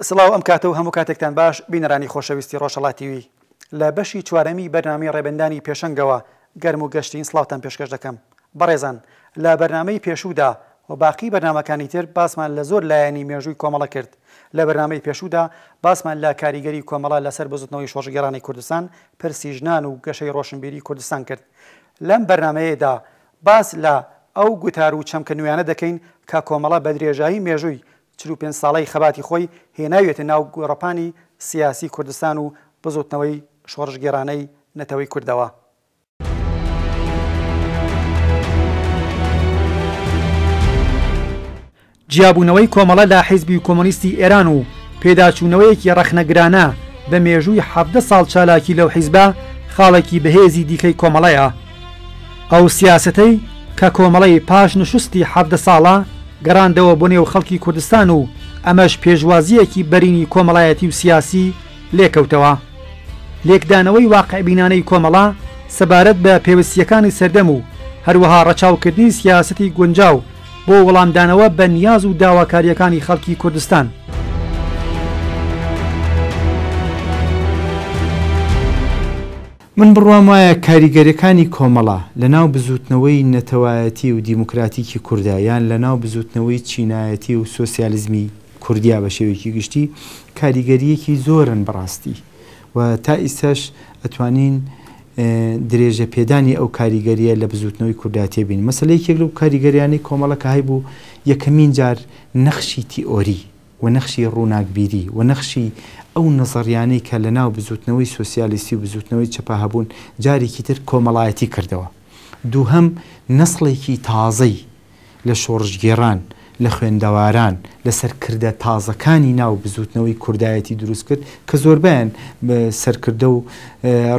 سڵاو ئەم کاتە و هەموو کاتێکتان باش بینەرانی خۆشەویستی ڕۆژهەڵات تیوی. لە بەشی چوارەمی بەرنامەی ڕێبەندانی پێشەنگەوە گەرم و گەشترین سڵاوتان پێشکەش دەکەم. بەڕێزان لە بەرنامەی پێشوودا و باقی بەرنامەکانی تر باسمان لە زۆر لایەنی مێژووی کۆمەڵە کرد. لە بەرنامەی پێشوودا باسمان لە کاریگەری کۆمەڵە لەسەر بزوتنەوەی شۆڕشگێڕانەی کوردستان، پرسی ژنان و گەشەی ڕۆشنبیری کوردستان کرد. لەم بەرنامەیەدا باس لە ئەو گوتار و چەمکە نوێیانە دەکەین کە کۆمەڵە بە درێژایی مێژووی 45 ساڵەی خەباتی خۆی هێناویەتە ناو گۆڕەپانی سیاسی کوردستان و بزوتنەوەی شۆڕشگێڕانەی نەتەوەی کوردەوە. جیابوونەوەی کۆمەڵە لە حیزبی کۆمۆنیستی ئێران و پێداچوونەوەیەکی ڕەخنەگرانە بە مێژووی 17 ساڵ چالاکی لەو حیزبە خاڵێکی بەهێزی دیکەی کۆمەڵەیە. ئەو سیاسەتەی کە کۆمەڵەی پاش نوشوستی 17 ساڵە گەڕاندەوە بۆ نێو خەڵکی کوردستان و ئەمەش پێشوازییەکی بەرینی کۆمەڵایەتی و سیاسی لێکەوتەوە. لێکدانەوەی واقعبینانەی کۆمەڵە سەبارەت بە پێوستییەکانی سەردەم و هەروەها ڕەچاوکردنی سیاسەتی گونجاو بۆ وەڵامدانەوە بە نیاز و داواکارییەکانی خەڵکی کوردستان. من بڕوام وایە کاریگەریەکانی کۆمەڵە لە ناو بزووتنەوەی نەتەوایەتی و دیموکراتیکی کوردا یان لە ناو بزووتنەوەی چینایەتی و سۆسیالیزمی کوردیا بە شێوەیەکی گشتی کاریگەرییەکی زۆرن بەڕاستی و تا ئیستاش ئەتوانین درێژە پێدانی ئەو کاریگەرییە لە بزووتنەوەی کوردا تێبینین. مەسەلە یەکێک لەو کاریگەریانەی کۆمەڵە کە هەیبوو یەکەمین جار نەخشی تیئۆری و نەخشی ڕووناکبیری و نەخشی ئەو نەزەریانەی کە لە ناو بزووتنەوەی سۆسیالیستی و بزووتنەوەی چەپا هەبوون جارێکی تر کۆمەڵایەتی کردەوە. دووهەم نەسڵێکی تازەی لە شۆڕشگێڕان، لە خوێندەواران، لە سەرکردە تازەکانی ناو بزووتنەوەی کوردایەتی دروست کرد کە زۆربەیان سەرکردە و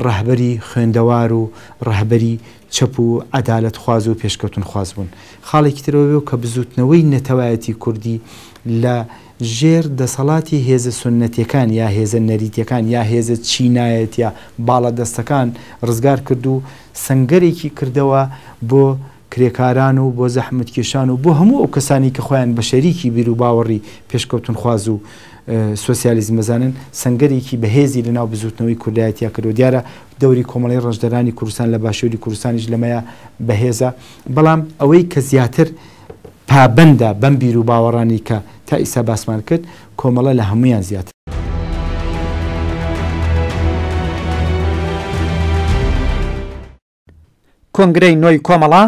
ڕەهبەری خوێندەوار و ڕەهبەری چەپ و عەدالەتخواز و پێشکەوتنخواز بوون. خاڵێکی تر ئەوە بوو کە بزووتنەوەی نەتەوایەتی کوردی لە ژێر دەسەڵاتی هێزە سوننەتیەکان یا هێزە نەریتیەکان یا هێزە چینایەتیە باڵادەستەکان ڕزگار کرد و سەنگەرێکی کردەوە بۆ کرێکاران و بۆ زەحمەتکێشان و بۆ هەموو ئەو کەسانەی کە خۆیان بە شەریکی بیروباوەڕی پێشکەوتنخواز و سۆسیالیزم ئەزانن، سەنگەرێکی بەهێزی لە ناو بزووتنەوەی کوردایەتیا کردووە. دیارە دەوری کۆمەڵەی ڕەنجدەرانی کوردستان لە باشووری کوردستانیش لەمەیا بەهێزە، بەڵام ئەوەی کە زیاتر پابەندە بەم بیروباوەڕانەی کە تا ئیستا باسمان کرد، کۆمەڵە لە هەموویان زیاتر. کۆنگرەی نۆی کۆمەڵە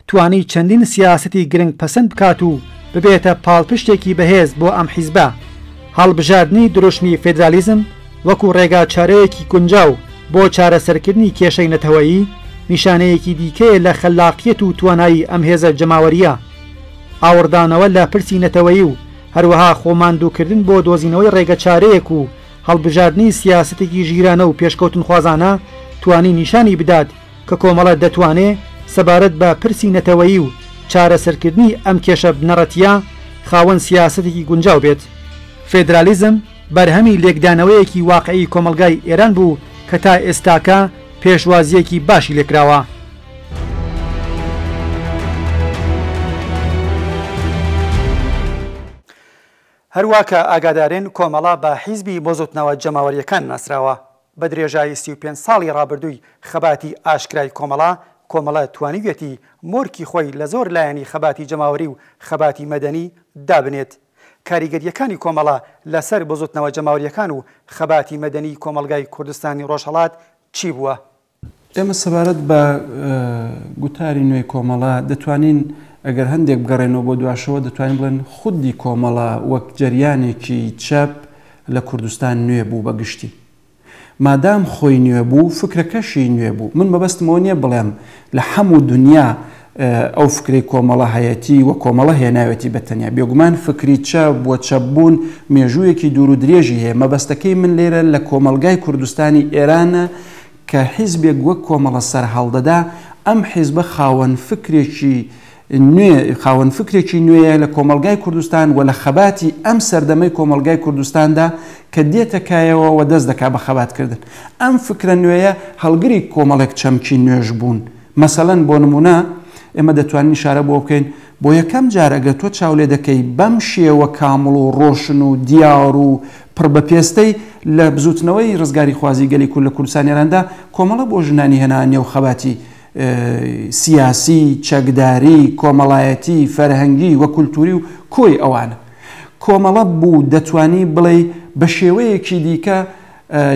توانی چەندین سیاسەتی گرنگ پەسەند بکات و ببێتە پاڵپشتێکی بەهێز بۆ ئەم حیزبە. هەڵبژاردنی دروشمی فێدرالیزم وەکو ڕێگا چارەیەکی گونجاو بۆ چارەسەرکردنی کێشەی نەتەوەیی، نیشانەیەکی دیکەیە لە خەلاقیەت و توانایی ئەم هێزە جەماوەرییە. ئاوڕدانەوە لە پرسی نەتەوەیی و هەروەها خۆماندووکردن بۆ دۆزینەوەی ڕێگەچارەیەک و هەڵبژاردنی سیاسەتێکی ژیرانە و پێشکەوتنخوازانە توانی نیشانی بدات کە کۆمەڵە دەتوانێ سەبارەت بە پرسی نەتەوەیی و چارەسەرکردنی ئەم کێشە بنەڕەتییە خاوەن سیاسەتێکی گونجاو بێت. فێدرالیزم بەرهەمی لێکدانەوەیەکی واقعی کۆمەڵگای ئێران بوو کە تا ئێستاکە پێشوازییەکی باشی لێکراوە. هەروا کە ئاگادارن کۆمەڵە بە حیزبی بزوتنەوە جەماوەرییەکان ناسراوە. بە درێژایی 35 ساڵی ڕابردووی خەباتی ئاشکرای کۆمەڵە، کۆمەڵە توانیویەتی مۆرکی خۆی لە زۆر لایەنی خەباتی جەماوەری و خەباتی مەدەنی دابنێت. کاریگەرییەکانی کۆمەڵە لە سەر بزوتنەوە جەماوەرییەکان و خەباتی مەدەنی کۆمەڵگای کوردستانی ڕۆژهەڵات چی بووە؟ ئێمە سەبارەت بە گوتاری نوێی کۆمەڵە دەتوانین ئەگەر هەندێک بگەڕێنەوە بۆ دواشەوە دەتوانین بڵێن خودی کۆمەڵە وەک جەریانێکی چەپ لە کوردستان نوێ بوو بە گشتی. مادام خۆی نوێ بوو فکرەکەشی نوێ بوو. من مەبەستمەوە نییە بڵێم لە هەموو دنیا ئەو فکرەی کۆمەڵە هەیەتی و کۆمەڵە هێناوێتی بە تەنیا. بێگومان فکری چەپ و چەپبوون مێژوویەکی دوور و درێژی هەیە. مەبەستەکەی من لێرە لە کۆمەڵگای کوردستانی ئێرانە کە حیزبێک وەک کۆمەڵە سەرهەڵدەدا، ئەم حیزبە خاوەن فکرێکی نوێ خاوەن فکرێکی نوێیە لە کۆمەڵگای کوردستان و لە خەباتی ئەم سەردەمەی کۆمەڵگای کوردستاندا کە دێتە کایەوە و دەست دەکا بە خەباتکردن. ئەم فکرە نوێیە هەڵگری کۆمەڵێک چەمکی نوێش بوون. مەسەلەن بۆ نموونە ئێمە دەتوانین ئیشارە بۆ بکەین بۆ یەکەم جار ئەگەر تۆ چاو لێ دەکەی بەم شێوە کامڵ و ڕۆشن و دیار و پڕ بە پێستەی لە بزووتنەوەی ڕزگاریخوازی گەلی کورد لە کوردستانی ئێراندا کۆمەڵە بۆ ژنانی هێنا نێو خەباتی سیاسی، چەکداری، کۆمەڵایەتی، فەرهەنگی و کولتووری و کۆی ئەوانە. کۆمەڵە بوو دەتوانی بڵێی بە شێوەیەکی دیکە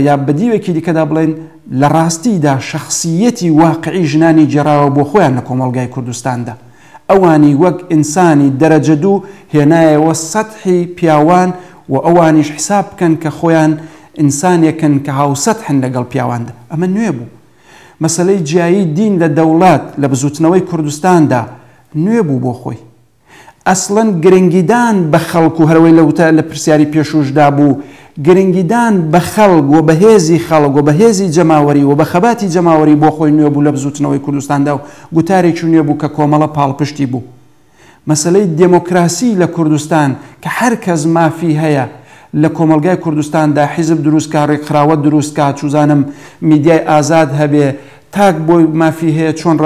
یا بە دیوێکی دیکەدا بڵێین لە ڕاستیدا شەخسییەتی واقعی ژنانی گێڕاوە بۆ خۆیان لە کۆمەڵگای کوردستاندا. ئەوانی وەک ئینسانی دەرەجە دوو هێنایەوە سەتحی پیاوان و ئەوانیش حساب بکەن کە خۆیان ئینسانێکن کە هاوسەتحن لەگەڵ پیاواندا. ئەمە نوێ بوو. مەسەلەی جیایی دین لە دەوڵەت لە بزووتنەوەی کوردستاندا نوێ بوو بۆ خۆی. ئەسڵەن گرنگیدان بە خەڵک و هەرەوەی لە وتە لە پرسیاری پێشووشدا بوو، گرنگیدان بە خەڵک و بە هێزی خەڵک و بە هێزی جەماوەری و بە خەباتی جەماوەری بۆ خۆی نوێ بوو لە بزووتنەوەی کوردستاندا و گوتارێکی نوێ بوو کە کۆمەڵە پاڵپشتی بوو. مەسەلەی دێمۆکراسی لە کوردستان کە هەر کەس مافی هەیە لە کۆمەڵگای کوردستاندا حیزب دروست کا، ڕێکخراوە دروست کا، چوزانم میدیای ئازاد هەبێ، تاک بۆی مافی هەیە چۆن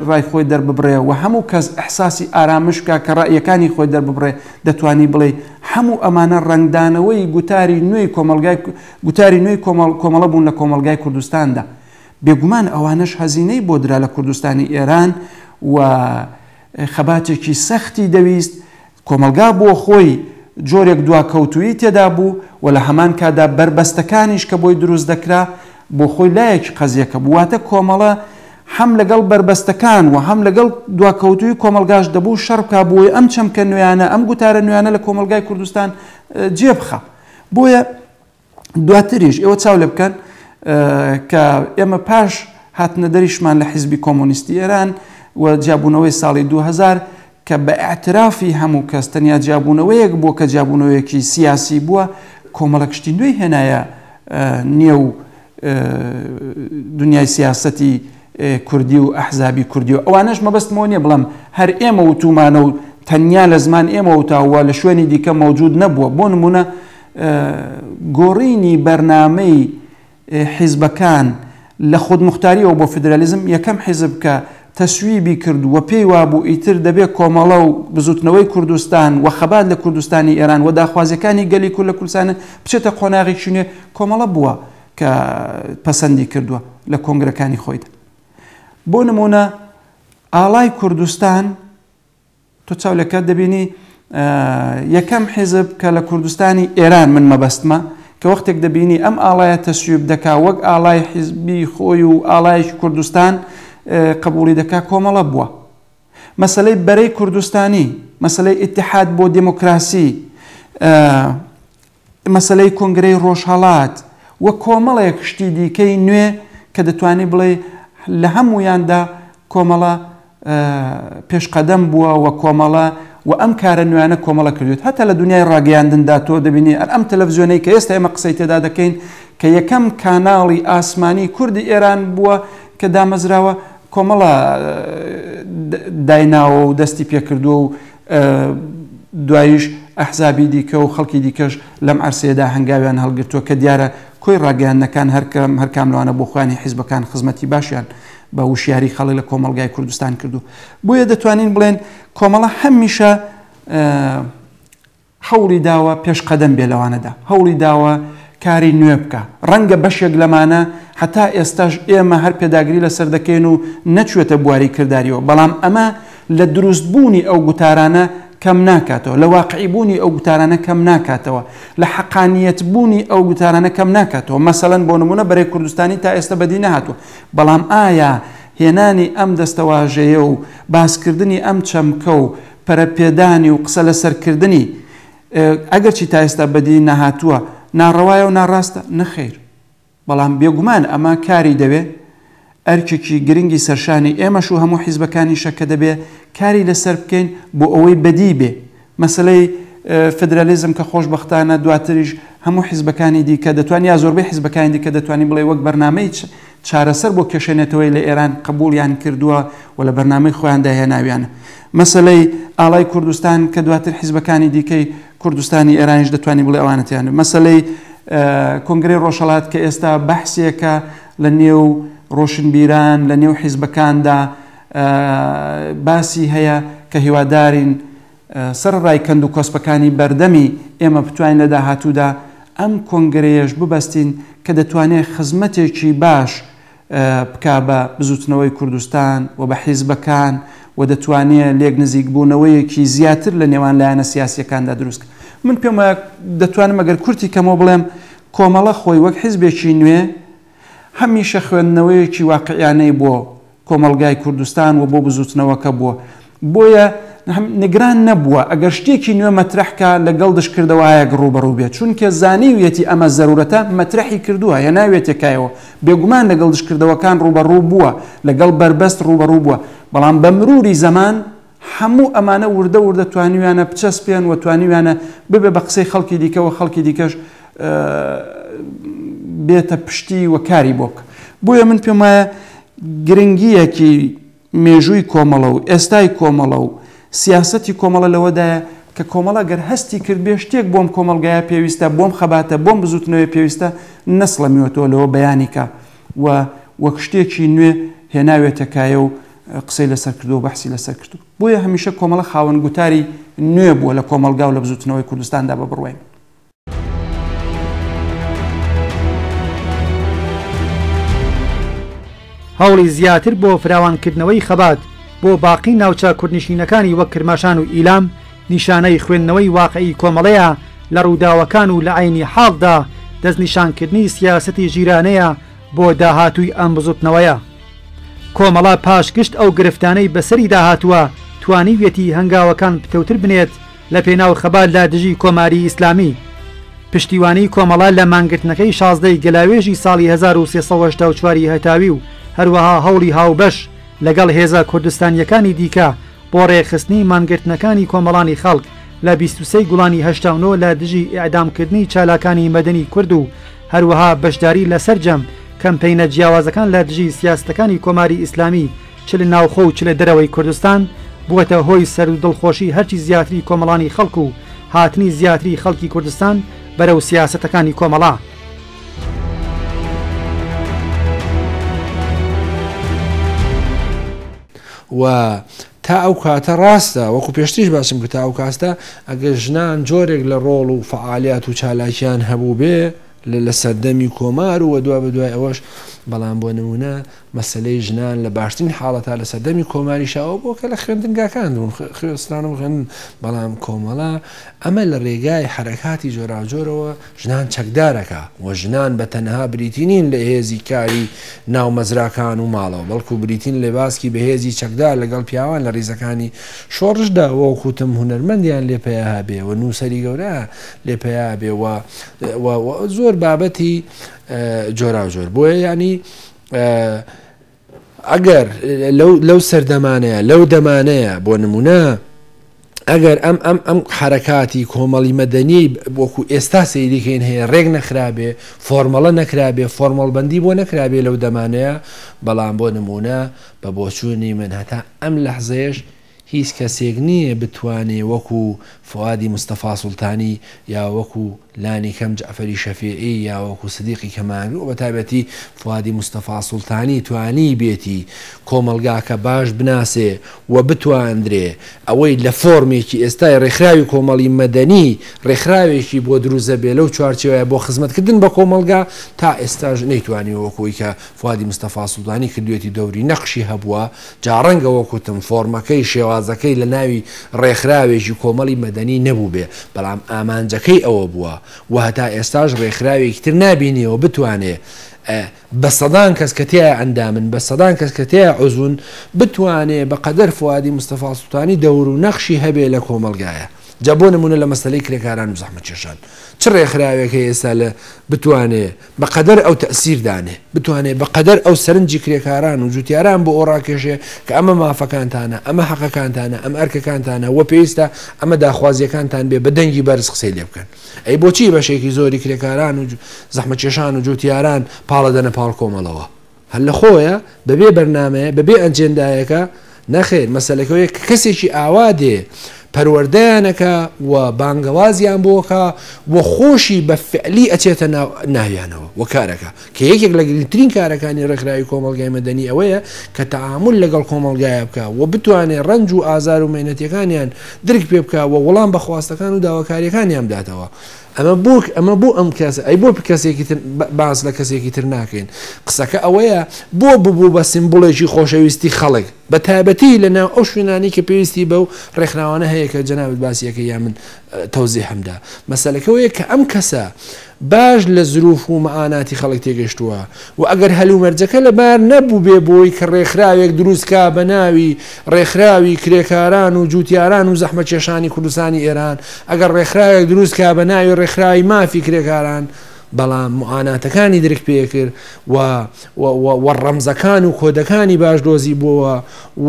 ڕای خۆی دەرببڕێ و هەموو کەس ئیحساسی ئارامش بکا کە ڕەئیەکانی خۆی دەرببڕێ، دەتوانی بڵێی هەموو ئەمانە ڕەنگدانەوەی گوتاری نوێی کۆمەڵگای گوتاری نوێی کۆمەڵ کۆمەڵە بوون لە کۆمەڵگای کوردستاندا. بێگومان ئەوانەش هەزینەی بۆ درا لە کوردستانی ئێران و خەباتێکی سەختی دەویست، کۆمەڵگا بۆ خۆی جۆرێک دواکەوتوویی تێدا بوو و لە هەمان کاتدا بەربەستەکانیش کە بۆی دروست دەکرا بۆ خۆی لایەکی قەزیەکە بوو. واتە کۆمەڵە هەم لەگەڵ بەربەستەکان و هەم لەگەڵ دواکەوتوویی کۆمەڵگاش دەبوو شەڕ بکا بۆی ئەم چەمکە نوێیانە، ئەم گوتارە نوێیانە لە کۆمەڵگای کوردستان جێ بخا. بۆیە دواتریش ئێوە چاو لێ بکەن کە ئێمە پاش هاتنە دەریشمان لە حیزبی کۆمۆنیستی ئێران و جیابوونەوەی ساڵی 2000 کە بە ئیعترافی هەموو کەس تەنیا جیابوونەوەیەک بووە کە جیابوونەوەیەکی سیاسی بووە، کۆمەڵێک شتی نوێی هێنایە نێو دنیای سیاسەتی کوردی و ئەحزابی کوردی و ئەوانەش مەبەستمەوە نییە بڵێم هەر ئێمە وتومانە و تەنیا لە زمان ئێمە وتاوە لە شوێنی دیکە مەوجود نەبووە. بۆ نمونە گۆڕینی بەرنامەی حیزبەکان لە خودموختاریەوە بۆ فیدرالیزم، یەکەم حیزب کە تەسویبی کرد و پێی وابوو ئیتر دەبێ کۆمەڵە و بزوتنەوەی کوردستان و خەبات لە کوردستانی ئێران و داخوازیەکانی گەلی کورد لە کوردستان بچێتە قۆناغێکی نوێ، کۆمەڵە بووە کە پەسەندی کردووە لە کۆنگرەکانی خۆیدا. بۆ نمونە ئاڵای کوردستان تۆ چاو لەکات دەبینی یەکەم حیزب کە لە کوردستانی ئێران من مەبەستمە کە وەختێک دەبینی ئەم ئاڵایە تەسویب دەکا وەک ئاڵای حیزبی خۆی و ئاڵایەکی کوردستان قبوڵی دەکا کۆمەڵە بووە. مەسەلەی بەرەی کوردستانی، مەسەلەی ئیتحاد بۆ دێمۆکراسی، مەسەلەی کۆنگرەی ڕۆژهەڵات و کۆمەڵێک شتی دیکەی نوێ کە دەتوانی بڵێی لە هەموویاندا کۆمەڵە پێشقەدەم بووە و کۆمەڵە و ئەم کارە نوێیانە کۆمەڵە کردوێت. هەتا لە دنیای ڕاگەیاندندا تۆ دەبینی ئەم تەلەڤزیۆنەی کە ئێستا ئێمە قسەی تێدا دەکەین کە یەکەم کاناڵی ئاسمانی کوردی ئێران بووە کە دامەزراوە، کۆمەڵە دایناوە و دەستی پێکردووە و دواییش ئەحزابی دیکە و خەڵکی دیکەش لەم عەرسەیەدا هەنگاویان هەڵگرتووە کە دیارە کۆی ڕاگەیاندنەکان هەرکەم هەرکام لەوانە بۆ خۆیانی حیزبەکان خزمەتی باشیان بە وشیاری خەڵک لە کۆمەڵگای کوردستان کردووە. بۆیە دەتوانین بڵێن کۆمەڵە هەمیشە هەوڵی داوە پێشقەدەم بێ لەوانەدا، هەوڵی داوە کاری نوێ بکا. ڕەنگە بەشێک لەمانە هەتا ئێستاش ئێمە هەر پێداگری لەسەر دەکەین و نەچووەتە بواری کردارییەوە، بەڵام ئەمە لە دروستبوونی ئەو گوتارانە کەم ناکاتەوە، لە واقعیبوونی ئەو گوتارانە کەم ناکاتەوە، لە حەقانییەتبوونی ئەو گوتارانە کەم ناکاتەوە. مەسەلەن بۆ نموونە بەرەی کوردستانی تا ئێستا بەدی نەهاتووە، بەڵام ئایا هێنانی ئەم دەستەواژەیە و باسکردنی ئەم چەمکە و پەرەپێدانی و قسە لەسەرکردنی ئەگەرچی تا ئێستا بەدی نەهاتووە، ناڕەوایە و ناڕاستە؟ نەخەیر. بەڵام بێگومان ئەمە کاری دەوێ، ئەرکێکی گرنگی سەرشانی ئێمەش و هەموو حیزبەکانیشە کە دەبێ کاری لەسەر بکەین بۆ ئەوەی بەدی بێ. مەسەلەی فدرالیزم کە خۆشبەختانە دواتریش هەموو حیزبەکانی دیکە دەتوان یا زۆربەی حیزبەکانی دیکە دەتوانی بڵێ وەک بەرنامەی چارەسەر بۆ کێشەی نەتەوەیی لە ئێران قبوڵیان کردووە و لە بەرنامەی خۆیاندا هێناویانە. مەسەلەی ئاڵای کوردستان کە دواتر حیزبەکانی دیکەی کوردستانی ئێرانیش دەتوانی بڵێ ئەوانە تیان. مەسەلەی کۆنگرەی ڕۆژهەڵات کە ئێستا بەحسێکە لە نێو ڕۆشنبیران، لە نێو حیزبەکاندا باسی هەیە کە هیوادارین سەرەڕای کەند و کۆسپەکانی بەردەمی ئێمە بتوانین لە داهاتوودا ئەم کۆنگرەیەش ببەستین کە دەتوانێ خزمەتێکی باش بکا بە بزوتنەوەی کوردستان و بە حیزبەکان و دەتوانێ لێک نزیکبوونەوەیەکی زیاتر لە نێوان لایەنە سیاسییەکاندا دروست کا. من پێم وایە دەتوانم ئەگەر کورتی کەمەوە بڵێم کۆمەڵە خۆی وەک حیزبێکی نوێ هەمیشە خوێندنەوەیەکی واقعیانەی بۆ کۆمەڵگای کوردستان و بۆ بزوتنەوەکە بووە بۆیە نگران نەبووە ئەگەر شتێکی نوێ مەترەح کا لەگەڵ دژکردەوەیەک ڕووبەڕوو بێت چونکە زانیویەتی ئەمە زەرورەتە مەترەحی کردووە هێناویەتە کایەوە بێگومان لەگەڵ دژکردەوەکان ڕووبەڕوو بووە لەگەڵ بەربەست ڕووبەڕوو بووە بەڵام بە مروری زەمان هەموو ئەمانە وردە وردە توانیویانە بچەسپێن و توانیویانە ببێ بە قسەی خەڵکی دیکە و خەڵکی دیکەش بێتە پشتی و کاری بۆ بکە. بۆیە من پێم وایە گرنگییەکی مێژووی کۆمەڵە و ئێستای کۆمەڵە و سیاسەتی کۆمەڵە لەوەدایە کە کۆمەڵە گەر هەستی کرد بێ شتێک بۆم کۆمەڵگایە پێویستە، بۆم خەباتە، بۆم بزووتنەوەیە پێویستە، نەسڵەمیوەتەوە لەوە بەیانی کا و وەک شتێکی نوێ هێناوێتە کایە و قسەی لەسەر کردووە و بەحسی لەسەر کردووە. بۆیە هەمیشە کۆمەڵە خاوەن گوتاری نوێ بووە لە کۆمەڵگا و لە بزووتنەوەی کوردستاندا بە بڕوای من. هەوڵی زیاتر بۆ فراوانکردنەوەی خەبات بۆ باقی ناوچە کوردنشینەکانی وەک کرماشان و ئیلام نیشانەی خوێندنەوەی واقعی کۆمەڵەیە لە ڕووداوەکان و لە عەینی حاڵدا دەستنیشانکردنی سیاسەتی ژیرانەیە بۆ داهاتووی ئەم بزوتنەوەیە. کۆمەڵە پاش گشت ئەو گرفتانەی بەسەریدا هاتووە توانیویەتی هەنگاوەکان پتەوتر بنێت لە پێناو خەبات لە دژی کۆماری ئیسلامی. پشتیوانی کۆمەڵە لە مانگرتنەکەی 16 ی گەلاوێژی ساڵی 1384 ی هەتاوی و هەروەها هەوڵی هاوبەش لەگەڵ هێزە کوردستانییەکانی دیکە بۆ ڕێکخستنی مانگرتنەکانی کۆمەڵانی خەڵک لە 23 ی گوڵانی 89 لە دژی ئێعدامکردنی چالاکانی مەدەنی کورد و هەروەها بەشداری لە سەرجەم کەمپەینە جیاوازەکان لە دژی سیاسەتەکانی کۆماری ئیسلامی چ لە ناوخۆ و چ لە دەرەوەی کوردستان بووەتە هۆی سەرو دڵخۆشی هەرچی زیاتری کۆمەڵانی خەڵک و هاتنی زیاتری خەڵکی کوردستان بەرەو سیاسەتەکانی کۆمەڵە. و تا ئەو کاتە ڕاستە وەکو پێشتریش باسم کرد تا ئەو کاستە ئەگەر ژنان جۆرێک لە ڕۆڵ و فەعالیات و چالاکیان هەبووبێ لە سەردەمی کۆمار و دوا بە دوای ئەوەش بەڵام بۆ نمونە مەسەلەی ژنان لە باشترین حاڵەتا لە سەردەمی کۆماریشا ئەوە بووە کە لە خوێندنگاکان بوون خوێستان و خوێندن بەڵام کۆمەڵە ئەمە لە ڕێگای حەرەکاتی جۆراوجۆرەوە ژنان چەکدارەکا و ژنان بە تەنها بریتی نین لە هێزی کاری ناو مەزراکان و ماڵەوە بەڵکو بریتین لە باسکی بەهێزی چەکدار لەگەڵ پیاوان لە ڕیزەکانی شۆڕشدا وەکو وتم هونەرمەندیان لێ پەیا بێ و نووسەری گەورە لێ پەیا بێ و و زۆر بابەتی جۆراوجۆر بۆیە یانی ئەگەر لەو سەردەمانەیە لەو دەمانەیە بۆ نمونە ئەگەر ئەم ئەم ئەم حرەکاتی کۆمەڵی مەدەنی وەکو ئێستا سەیریکەین هەیە ڕێک نەخرابێ فۆرمەڵە نەکرابێ فۆرمەڵبندی بۆ نەکرابێ لەو دەمانەیە بەڵام بۆ نمونە بە بۆچوونی من هەتا ئەم لەحزەیەش هیچ کەسێک نییە بتوانێ وەکو فوئادی مستەفا سوڵتانی یا وەکو لانی کەم جەعفەری شەفیعی یا وەکو سدیقی کەمانگی و بەتایبەتی فوئادی مستەفا سوڵتانی توانیبێتی کۆمەڵگاکە باش بناسێ و بتواندرێ ئەوەی لە فۆرمێکی ئێستای ڕێکخراوی کۆمەڵی مەدەنی ڕێکخراوێکی بۆ دروست دەبێ لەو چوارچێوەیە بۆ خزمەتکردن بە کۆمەڵگا تا ئێستاش نەیتوانیوە وەکو ئەوی کە فوئادی مستەفا سوڵتانی کردوێتی دەوری نەقشی هەبووە جا ڕەنگە وەک وتم فۆرمەکەی، شێوازەکەی لە ناوی ڕێکخراوێکی کۆمەڵی مەدەنی نەبووبێ، بەڵام ئامانجەکەی ئەوە بووە و هەتا ئێستاش ڕێکخراوێکی تر نابینیەوە بتوانێ بە سەدان کەس کە تیایا ئەندامن، بە سەدان کەس کە تیایا عوزون، بتوانێ بە قەدەر فوادی مستەفا سوڵتانی دەور و نەخشی هەبێ لە کۆمەڵگایا. جا بۆ نموونە لە مەسەلەی کرێکاران و زەحمەتکێشان چ ڕێکخراوێک هەیە ئێستا لە بتوانێ بە قەدەر ئەو تەئسیر دانێ، بتوانێ بە قەدەر ئەو سەرنجی کرێکاران و جوتیاران بۆ ئەو ڕاکێشێ کە ئەمە مافەکانتانە، ئەمە حەقەکانتانە، ئەمە ئەرکەکانتانە و پێویستە ئەمە داخوازییەکانتان بێ بە دەنگی بەرز قسەی لێ بکەن. ئەی بۆچی بەشێکی زۆری کرێکاران و زەحمەتکێشان و جوتیاران پاڵەدەنە پاڵ کۆمەڵەوە؟ هەر لە خۆیە بەبێ بەرنامەیە بەبێ ئەجێندایەکە؟ نەخێر، مەسەلەکە ئەوەیە کە کەسێکی ئاوا دێ پەروەردەیان ئەکا و بانگەوازیان بۆ ئەکا و خۆشی بە فعلی ئەچێتە ناو ناویانەوە و کار ئەکا کە یەکێک لە گرنگترین کارەکانی ڕێکخراوی کۆمەڵگای مەدەنی ئەوەیە کە تەعامول لەگەڵ کۆمەڵگایا بکا و بتوانێ ڕەنج و ئازار و مەینەتیەکانیان درک پێ بکا و وڵام بە خواستەکان و داواکاریەکانیان بداتەوە. ئەمە بۆ ئەمە بۆ ئەم کەس ئەی بۆ کەسێکی تر باس لە کەسێکی تر ناکەین قسەکە ئەوەیە بۆ ببوو بە سیمبوڵێکی خۆشەویستی خەڵک بە تایبەتی لە ناو ئەو شوێنانەی کە پێویستی بەو ڕێکخراوانە هەیە کە جەنابت باسیەکەی یا من تەوزیحم دا مەسەلەکە ئەوەیە کە ئەم کەسە باش لە زروف و مەعاناتی خەڵک تێگەشتووە و ئەگەر هەلومەرجەکە لەبار نەبووبێ بۆی کە ڕێکخراوێک دروست کا بە ناوی ڕێکخراوی کرێکاران و جووتیاران و زەحمەتکێشانی کوردستانی ئێران، ئەگەر ڕێکخراوێک دروست کا بە ناوی ڕێکخراوی مافی کرێکاران، بەڵام موعاناتەکانی درک پێکرد و و ڕەمزەکان و کۆدەکانی باش دۆزیبووەوە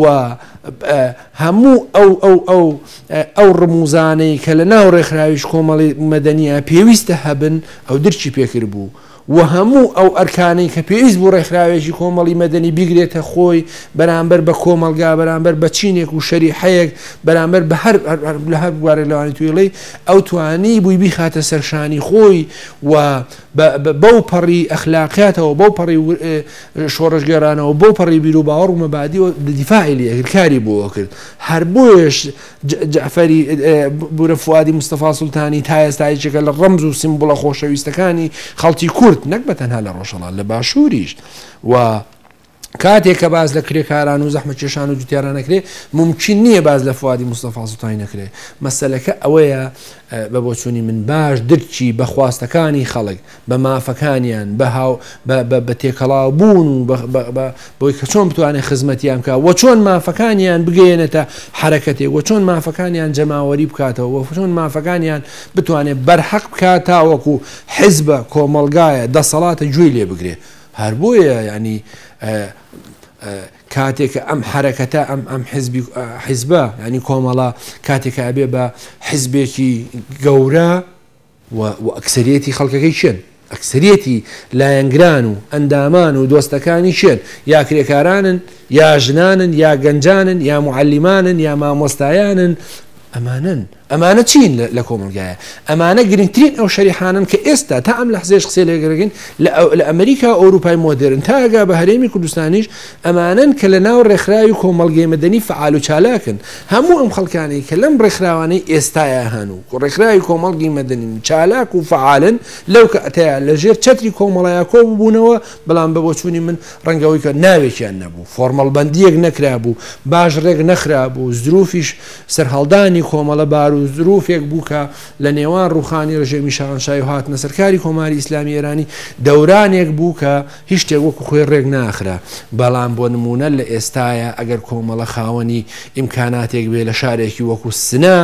و هەموو ئەو ئەو ئەو ئەو ڕموزانەی کە لە ناو ڕێکخراویش کۆمەڵی مەدەنیە پێویستە هەبن ئەو درکی پێکردبوو. و هەموو ئەو ئەرکانەی کە پێویست بوو ڕێکخراوێکی کۆمەڵی مەدەنی بیگرێتە خۆی بەرامبەر بە کۆمەڵگا، بەرامبەر بە چینێک و شەریحەیەک، بەرامبەر بە هەر لە هەر بوارێک لەوانەی تویڵەی ئەو توانی بووی بیخاتە سەر شانی خۆی و بەو پەڕی ئەخلاقیاتەوە، بەو پەڕی شۆڕشگێڕانەوە، بەو پەڕی بیروباوەڕ و مەبادیەوە دیفاعی لێ ئەکرد، کاری بۆ ئەکرد. هەر بۆیەش جەعفەری بورە فوادی مستەفا سوڵتانی تا ئێستا یەکێکە لە ڕەمز و سیمبوڵە خۆشەویستەکانی خەڵکی کورد نەک بە تەنها لە ڕۆژهەڵات لە باشووریش و کاتێک کە باس لە کرێکاران و زەحمەتکێشان و جوتیاران نەکرێ ممکن نییە باس لە فوادی مستەفا سوڵتانی نەکرێ مەسەلەکە ئەوەیە بە بۆچوونی من باش درکی بە خواستەکانی خەڵک بە مافەکانیان، بە هاو بە بە بە تێکەڵاو بوون و بە بە بە بەوەی کە چۆن بتوانێت خزمەتیان بکا و چۆن مافەکانیان بگەیەنێتە حەرەکەتێک و چۆن مافەکانیان جەماوەری بکاتەوە و چۆن مافەکانیان بتوانێت بەرحەق بکا تاوەکو حزبە، کۆمەڵگایە، دەسەڵاتە گوێی لێ بگرێ. هەر بۆیە یانی کاتێک کە ئەم حەرەکەتە ئەم ئەم حزبی حزبە یانی کۆمەڵە کاتێک کە ئەبێ بە حزبێکی گەورە، و و ئەکسەریەتی خەڵکەکەی کێن؟ ئەکسەریەتی لایەنگران و ئەندامان و دۆستەکانی کێن؟ یا کرێکارانن، یا ژنانن، یا گەنجانن، یا موعەلیمانن، یا مامۆستایانن، ئەمانەن. ئەمانە چین لە کۆمەڵگایە؟ ئەمانە گرنگترین ئەو شەریحانەن کە ئێستا تا ئەم لەحزەیەش قسەی لێگەرەکەین لە ئەمریکا و ئەوروپای مۆدێرن تا ئەگا بە هەرێمی کوردستانیش ئەمانەن کە لە ناو ڕێکخراوی کۆمەڵگەی مەدەنی فەعال و چالاکن. هەموو ئەم خەڵکانەی کە لەم ڕێکخراوانەی ئێستایا هەن و ڕێکخراوی کۆمەڵگی مەدەنین و چالاک و فەعالن، لەو کاتەیا لە ژێر چەتری کۆمەڵەیا کۆ ببوونەوە، بەڵام بە بۆچوونی من ڕەنگە ئەوەی کە ناوێکیان نەبوو، فۆرمەڵبەندییەک نەکرابوو، باش ڕێک نەخرابوو، زروفیش سەرهەڵدانی کۆمەڵە بار و زروفێک بوو کە لە نێوان ڕووخانی ڕژێمی شاهەنشاهی و هاتنە سەرکاری کۆماری ئیسلامی ئێرانی دەورانێک بوو کە هیچ شتێک وەکو خۆی ڕێک ناخرا، بەڵام بۆ نموونە لە ئێستایا ئەگەر کۆمەڵە خاوەنی ئیمکاناتێک بێ لە شارێکی وەکو سنە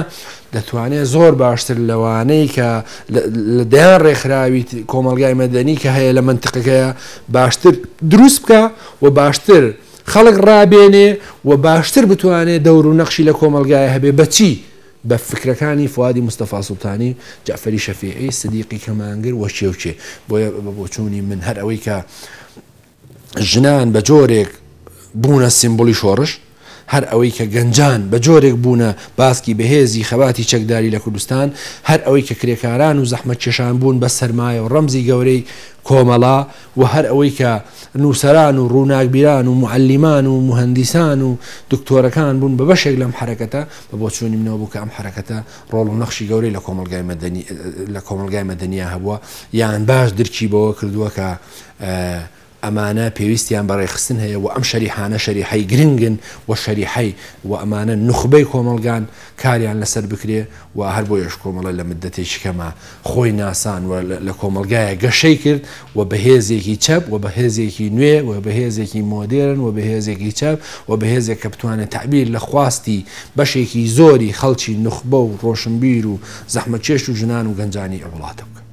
دەتوانێ زۆر باشتر لەوانەی کە لە دەیان ڕێکخراوی کۆمەڵگای مەدەنی کە هەیە لە مەنتقەکەیا باشتر دروست بکا و باشتر خەڵک ڕابێنێ و باشتر بتوانێ دەور و نەخشی لە کۆمەڵگایا هەبێ بە چی؟ بە فکرەکانی فوادی مستەفا سوڵتانی، جەعفەری شەفیعی، سدیقی کەمانگر و کێ و کێ. بۆیە بە بۆچوونی من هەر ئەوەی کە ژنان بە جۆرێک بوونە سیمبولی شۆڕش، هەر ئەوەی کە گەنجان بە جۆرێک بوونە باسکی بەهێزی خەباتی چەکداری لە کوردستان، هەر ئەوەی کە کرێکاران و زەحمەتکێشان بوون بە سەرمایە و ڕەمزی گەورەی کۆمەڵە و هەر ئەوەی کە نووسەران و ڕووناکبیران و موعەلیمان و موهەندیسان و دکتۆرەکان بوون بە بەشێک لەم حەرەکەتە، بە بۆچوونی منەوە بوو کە ئەم حەرەکەتە ڕۆڵ و نەخشی گەورەی لە کۆمەڵگای مەدەنی لە کۆمەڵگای مەدەنیا هەبووە یان باش درکی بەوە کردووە کە ئەمانە پێویستیان بە ڕێکخستن هەیە و ئەم شەریحانە شەریحەی گرنگن و شەریحەی و ئەمانە نوخبەی کۆمەڵگان کاریان لەسەر بکرێ و هەر بۆیەش کۆمەڵە لە مدەتێکی کەما خۆی ناسان و لە کۆمەڵگایە گەشەی کرد و بە هێزێکی چەپ و بە هێزێکی نوێ و بە هێزێکی مۆدێرن و بە هێزێکی چەپ و بە هێزێک کە بتوانێت تەعبیر لە خواستی بەشێکی زۆری خەڵکی نوخبە و ڕۆشنبیر و زەحمەتکێش و ژنان و گەنجانی ئەو وڵاتە بکا.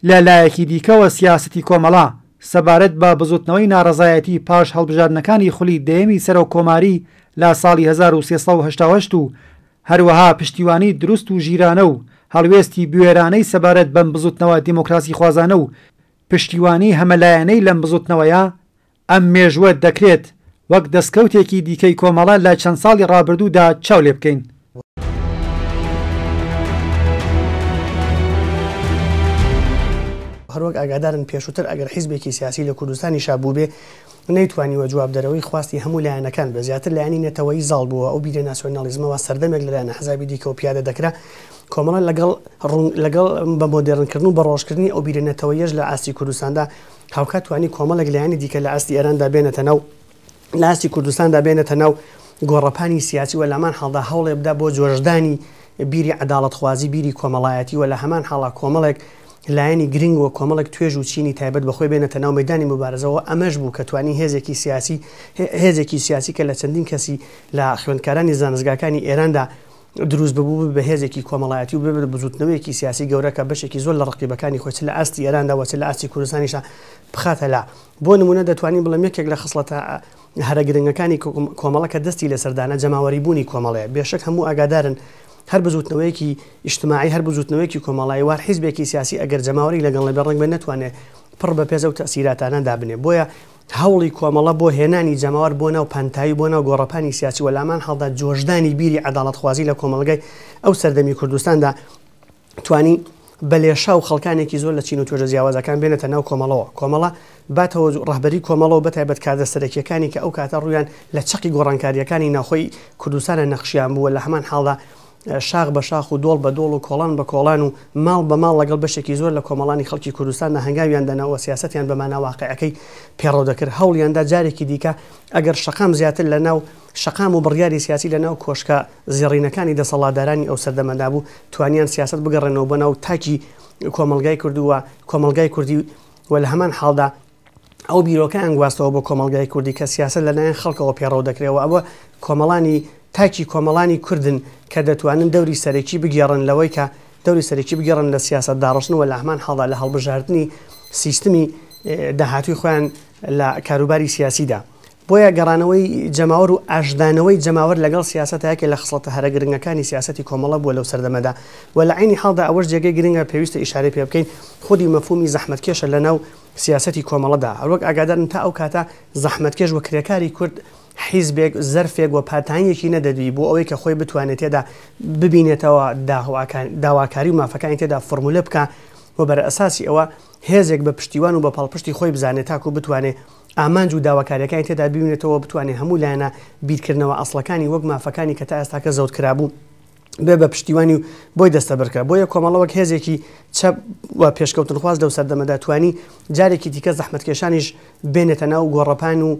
لە لایەکی دیکەوە سیاسەتی کۆمەڵە سەبارەت بە بزوتنەوەی ناڕەزایەتی پاش هەڵبژاردنەکانی خولی دەیەمی سەرۆک کۆماری لە ساڵی 1388 و هەروەها پشتیوانی دروست و ژیرانە و هەڵوێستی بوێرانەی سەبارەت بەم بزوتنەوە دیموکراسیخوازانە و پشتیوانی هەمەلایەنەی لەم بزوتنەوەیە. ئەم مێژووە دەکرێت وەک دەستکەوتێکی دیکەی کۆمەڵە لە چەند ساڵی ڕابردوودا چاو لێ بکەین. هەروەک ئاگادارن پێشووتر ئەگەر حیزبێکی سیاسی لە کوردستانیشا بووبێ نەیتوانیوە جوابدەرەوەی خواستی هەموو لایەنەکان بێ، زیاتر لایەنی نەتەوەیی زاڵ بووە، ئەو بیرە ناسیۆنالیزمە وا سەردەمێک لەلایەن ئەحزابی دیکەوە پیادە دەکرا، کۆمەڵە لەگەڵ ڕوون لەگەڵ بە مۆدێرنکردن و بەڕۆژکردنی ئەو بیرە نەتەوەییەش لە ئاستی کوردستاندا هاوکات توانی کۆمەڵێک لایەنی دیکە لە ئاستی ئێراندا بێنێتە ناو لە ئاستی کوردستاندا بێنێتە ناو گۆڕەپانی سیاسی و لەهەمان حاڵدا هەوڵێ بدا بۆ جۆشدانی بیری عەداڵەتخوازی، بیری کۆمەڵایەتی و لە هەمان حاڵا کۆمەڵێک لایەنی گرنگ و کۆمەڵێک توێژ و چینی تایبەت بە خۆی بێنێتە ناو مەیدانی موبارزەوە، ئەمەش بوو کە توانی هێزێکی سیاسی هێزێکی سیاسی کە لە چەندین کەسی لە خوێندکارانی زانستگاکانی ئێراندا دروست ببوو ببێ بە هێزێکی کۆمەڵایەتی و ببێ بە بزووتنەوەیەکی سیاسی گەورە کە بەشێکی زۆر لە ڕەقیبەکانی خۆی چ لە ئاستی ئێراندا و چ لە ئاستی کوردستانیشا بخاتە لا. بۆ نموونە دەتوانین بڵێم یەکێک لە خسڵەتە هەرە گرنگەکانی کۆمەڵە کە دەستی لەسەر دانا جەماوەری بوونی کۆمەڵەیە. بێشک هەموو ئاگادارن هەر بزووتنەوەیەکی ئیجتماعی، هەر بزووتنەوەیەکی کۆمەڵایی و هەر حیزبێکی سیاسی ئەگەر جەماوەری لەگەڵ نەبێ ڕەنگبێ نەتوانێ پڕ بە پێز ئەو تەئسیراتانە دابنێ. بۆیە هەوڵی کۆمەڵە بۆ هێنانی جەماوەر بۆ ناو پانتایی بۆ ناو گۆڕەپانی سیاسی و لەهەمان حاڵدا جۆشدانی بیری عەداڵەتخوازی لە کۆمەڵگای ئەو سەردەمی کوردستاندا توانی بە لێشاو خەڵکانێکی زۆر لە چین و توێژە جیاوازەکان بێنێتە ناو کۆمەڵەوە. کۆمەڵە با تەوەجو ڕەهبەری کۆمەڵە و بەتایبەت کادرە سەرەکییەکانی کە ئەو کاتە ڕوویان لە چەقی گۆڕانکارییەکانی ناوخۆی کوردستانە نەخشیان بوو و لە هەمان حاڵدا شاخ بە شاخ و دۆڵ بە دۆڵ و کۆڵان بە کۆڵان و ماڵ بە ماڵ لەگەڵ بەشێکی زۆر لە کۆمەڵانی خەڵکی کوردستاندا هەنگاویان دەنا و سیاسەتیان بە مانا واقیعەکەی پێڕەو دەکرد هەوڵیان دا جارێکی دیکە ئەگەر شەقام زیاتر لە ناو شەقام و بڕیاری سیاسی لە ناو کۆشکە زێڕینەکانی دەسەڵاتدارانی ئەو سەردەمەدا بوو توانیان سیاسەت بگەڕێنەوە بۆ ناو تاکی کۆمەڵگای کورد و کۆمەڵگای کوردی و لە هەمان حاڵدا ئەو بیرۆکەیان گواستەوە بۆ کۆمەڵگای کوردی کە سیاسەت لەلایەن خەڵکەوە پێڕەو دەکرێ و ئەوە کۆمەڵانی تاکی کۆمەڵانی کوردن کە دەتوانن دەوری سەرەکی بگێڕن لەوەی کە دەوری سەرەکی بگێڕن لە سیاسەت داڕشتن و لە هەمان حاڵدا لە هەڵبژاردنی سیستمی داهاتووی خۆیان لە کاروباری سیاسیدا. بۆیە گەڕانەوەی جەماوەر و ئاشتدانەوەی جەماوەر لەگەڵ سیاسەتا یەکێ لە خسڵەتە هەرە گرنگەکانی سیاسەتی کۆمەڵە بووە لەو سەردەمەدا و لە عەینی حاڵدا ئەوەش جێگەی گرنگە پێویستە ئیشارەی پێ بکەین خودی مەفهومی زەحمەتکێشە لە ناو سیاسەتی کۆمەڵەدا هەروەک ئاگادارن تا ئەو کاتە زەحمەتکێش و کرێکاری کورد حیزبێک زەرفێک و پاتانیەکی نەدەدوی بۆ ئەوەی کە خۆی بتوانێت تێدا ببینێتەوە داواکاری و مافەکانی تێدا فۆرمولە بکا و بەرئەساسی ئەوە هێزێک بە پشتیوان و بە پاڵپشتی خۆی بزانێت تاکو بتوانێ ئامانج و داواکاریەکانی تێدا ببینێتەوە بتوانێ هەموو لایەنە بیرکردنەوە ئەسڵەکانی وەک مافەکانی کە تا ئێستاکە زەوت کرابوو بێ بە پشتیوانی و بۆی دەستەبەر کرا. بۆیە کۆمەڵە وەک هێزێکی چەپ و پێشکەوتنخواز لەو سەردەمەدا توانی جارێکی دیکە زەحمەتکێشانیش بێنێتە ناو گۆڕەپان و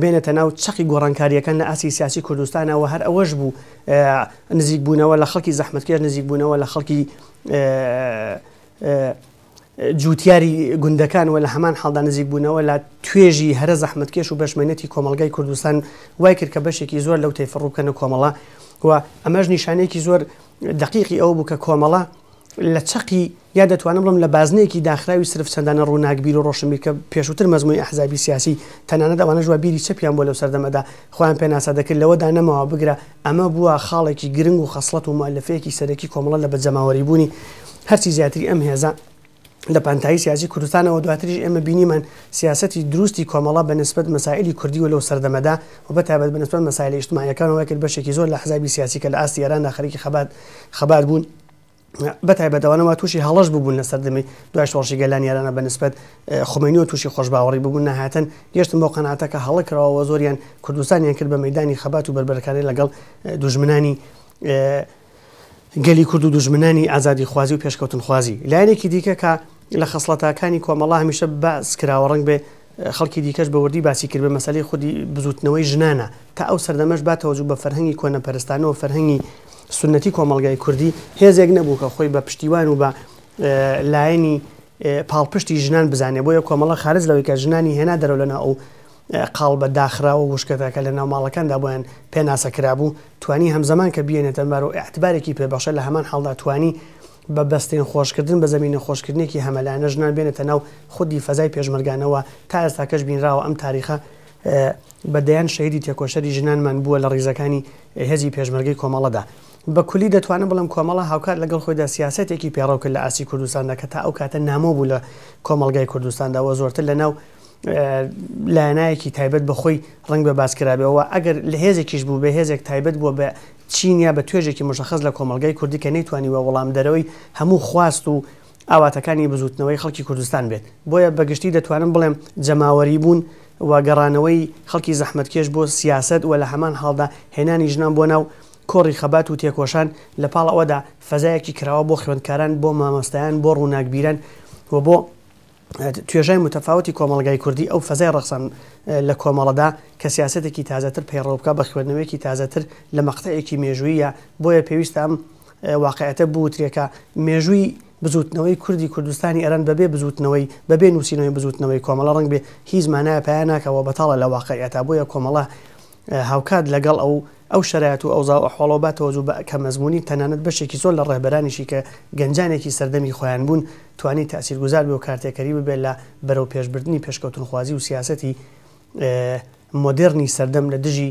بێنێتە ناو چەقی گۆڕانکارییەکان لە ئاستی سیاسی کوردستانا و هەر ئەوەش بوو نزیکبوونەوە لە خەڵکی زەحمەتکێش نزیکبوونەوە لە خەڵکی جووتیاری گوندەکان و لە هەمان حاڵدا نزیکبوونەوە لە توێژی هەرە زەحمەتکێش و بەشمەینەتی کۆمەڵگای کوردستان وای کرد کە بەشێکی زۆر لەو تەیفە ڕوو بکەنە کۆمەڵە و ئەمەش نیشانەیەکی زۆر دەقیقی ئەوە بوو کە کۆمەڵە لە چەقی یا دەتوانم بڵێم لە بازنەیەکی داخراوی سرف چەندانە ڕووناکبیر و ڕۆشنبیر کە پێشووتر مەزموونی ئەحزابی سیاسی تەنانەت ئەوانەش وا بیری چەپیان بووە لەو سەردەمەدا خۆیان پێناسە دەکرد لەوەدا نەماوە بگرە ئەمە بووە خاڵێکی گرنگ و خەسڵەت و موئەلەفەیەکی سەرەکی کۆمەڵە لە بەجەماوەریبوونی هەرچی زیاتری ئەم هێزە لە پانتایی سیاسی کوردستانەوە دواتریش ئێمە بینیمان سیاسەتی دروستی کۆمەڵە بە نسبەت مەسائلی کوردی و لەو سەردەمەدا و بە تایبەت بە نسبەت مەسائلە ئیجتماعیەکانەوە وای کرد بەشێکی زۆر لە ئەحزابی سیاسی کە لە ئاستی ئێراندا خەریکی خەبات خەبات بوون بە تایبەت ئەوانە وا تووشی هەڵەش ببوون لە سەردەمی دوای شۆڕشی گەلانی ئێرانە بە نسبەت خومەینیەوە تووشی خۆشباوەڕی ببوون نەهایەتەن گەشتن بەو قەناعەتە کە هەڵە کراوە و زۆریان کوردستانیان کرد بە مەیدانی خەبات و بەربەرەکانی لەگەڵ دوژمنانی گەلی کورد و دوژمنانی ئازادیخوازی و پێشکەوتنخوازی. لایەنێکی دیکە کە لە خەسڵەتاکانی کۆمەڵە هەمیشە باس کراوە ڕەنگ بێ خەڵکی دیکەش بە وردی باسی کردبێ مەسەلەی خودی بزووتنەوەی ژنانە تا ئەو سەردەمەش با تەوەجو بە فەرهەنگی کۆنەپەرستانە و فەرهەنگی سوننەتی کۆمەڵگای کوردی هێزێک نەبوو کە خۆی بە پشتیوان و بە لایەنی پاڵپشتی ژنان بزانێ بۆیە کۆمەڵە خارج لەوەی کە ژنانی هێنا دەرەوە لەناو ئەو قاڵبە داخراو و وشکەکە کە لەناو ماڵەکاندا بۆیان پێناسە کرابوو، توانی هەمزەمان کە بیێنێتە بار و ئیعتبارێکی پێ بەخشێ، لە هەمان حاڵدا توانی بە بەستێن خۆشکردن، بە زەمینە خۆشکردنێکی هەمەلایەنە ژنان بێنێتە ناو خودی فەزای پێشمەرگانەوە، تا ئێستاکەش بینراوە ئەم تاریخە بە دەیان شەهیدی تێکۆشەری ژنانمان بووە لە ڕیزەکانی هێزی پێشمەرگەی کۆمەڵەدا. بە کولی دەتوانم بڵێم کۆمەڵە هاوکات لەگەڵ خۆیدا سیاسەتێکی پێڕەو کرد لە ئاستی کوردستاندا کە تا ئەو کاتە نامۆ بوو لە کۆمەڵگای کوردستاندا و زۆرتر لە ناو. لایەنایەکی تایبەت بە خۆی ڕەنگ بە باس کرابێ و ئەگەر لە هێزێکیش بوو بێ هێزێک تایبەت بووە بە چین یا بە توێژێکی مشەخەس لە کۆمەڵگای کوردی کە نەیتوانیوە وەڵامدەرەوەی هەموو خواست و ئاواتەکانی بزووتنەوەی خەڵکی کوردستان بێت. بۆیە بە گشتی دەتوانم بڵێم جەماوەری بوون و گەڕانەوەی خەڵکی زەحمەتکێش بۆ سیاسەت و لە هەمان حاڵدا هێنانی ژنان بۆ ناو کۆڕی خەبات و تێکۆشان لە پاڵ ئەوەدا فەزایەکی کراوە بۆ خوێندکاران، بۆ مامۆستایان، بۆ ڕووناکبیران و بۆ توێژای متەفاوتی کۆمەڵگای کوردی ئەو فەزای ڕەخسان لە کۆمەڵەدا کە سیاسەتێکی تازەتر پەیڕەو بکا بە خوێندنەوەیەکی تازەتر لە مەقتەعێکی مێژووییە بۆیە پێویستە ئەم واقعیەتە بوترێ کە مێژووی بزووتنەوەی کوردی کوردستانی ئێران بەبێ بزووتنەوەی بەبێ نووسینەوەی بزووتنەوەی کۆمەڵە ڕەنگ بێ هیچ مانایە پیا ناکا و بەتاڵە لە واقعیەتا بۆیە کۆمەڵە هاوکات لەگەڵ ئەو ئەو شەرایەت و ئەوزا و ئەحواڵەوە با تەوەجو بە کە مەزموونی تەنانەت بەشێکی زۆر لە ڕێهبەرانیشی کە گەنجانێکی سەردەمی خۆیان بوون توانی تەئسیرگوزار بێ و کارتێکەری ببێ لە بەرەو پێشبردنی پێشکەوتنخوازی و سیاسەتی مۆدێڕنی سەردەم لە دژی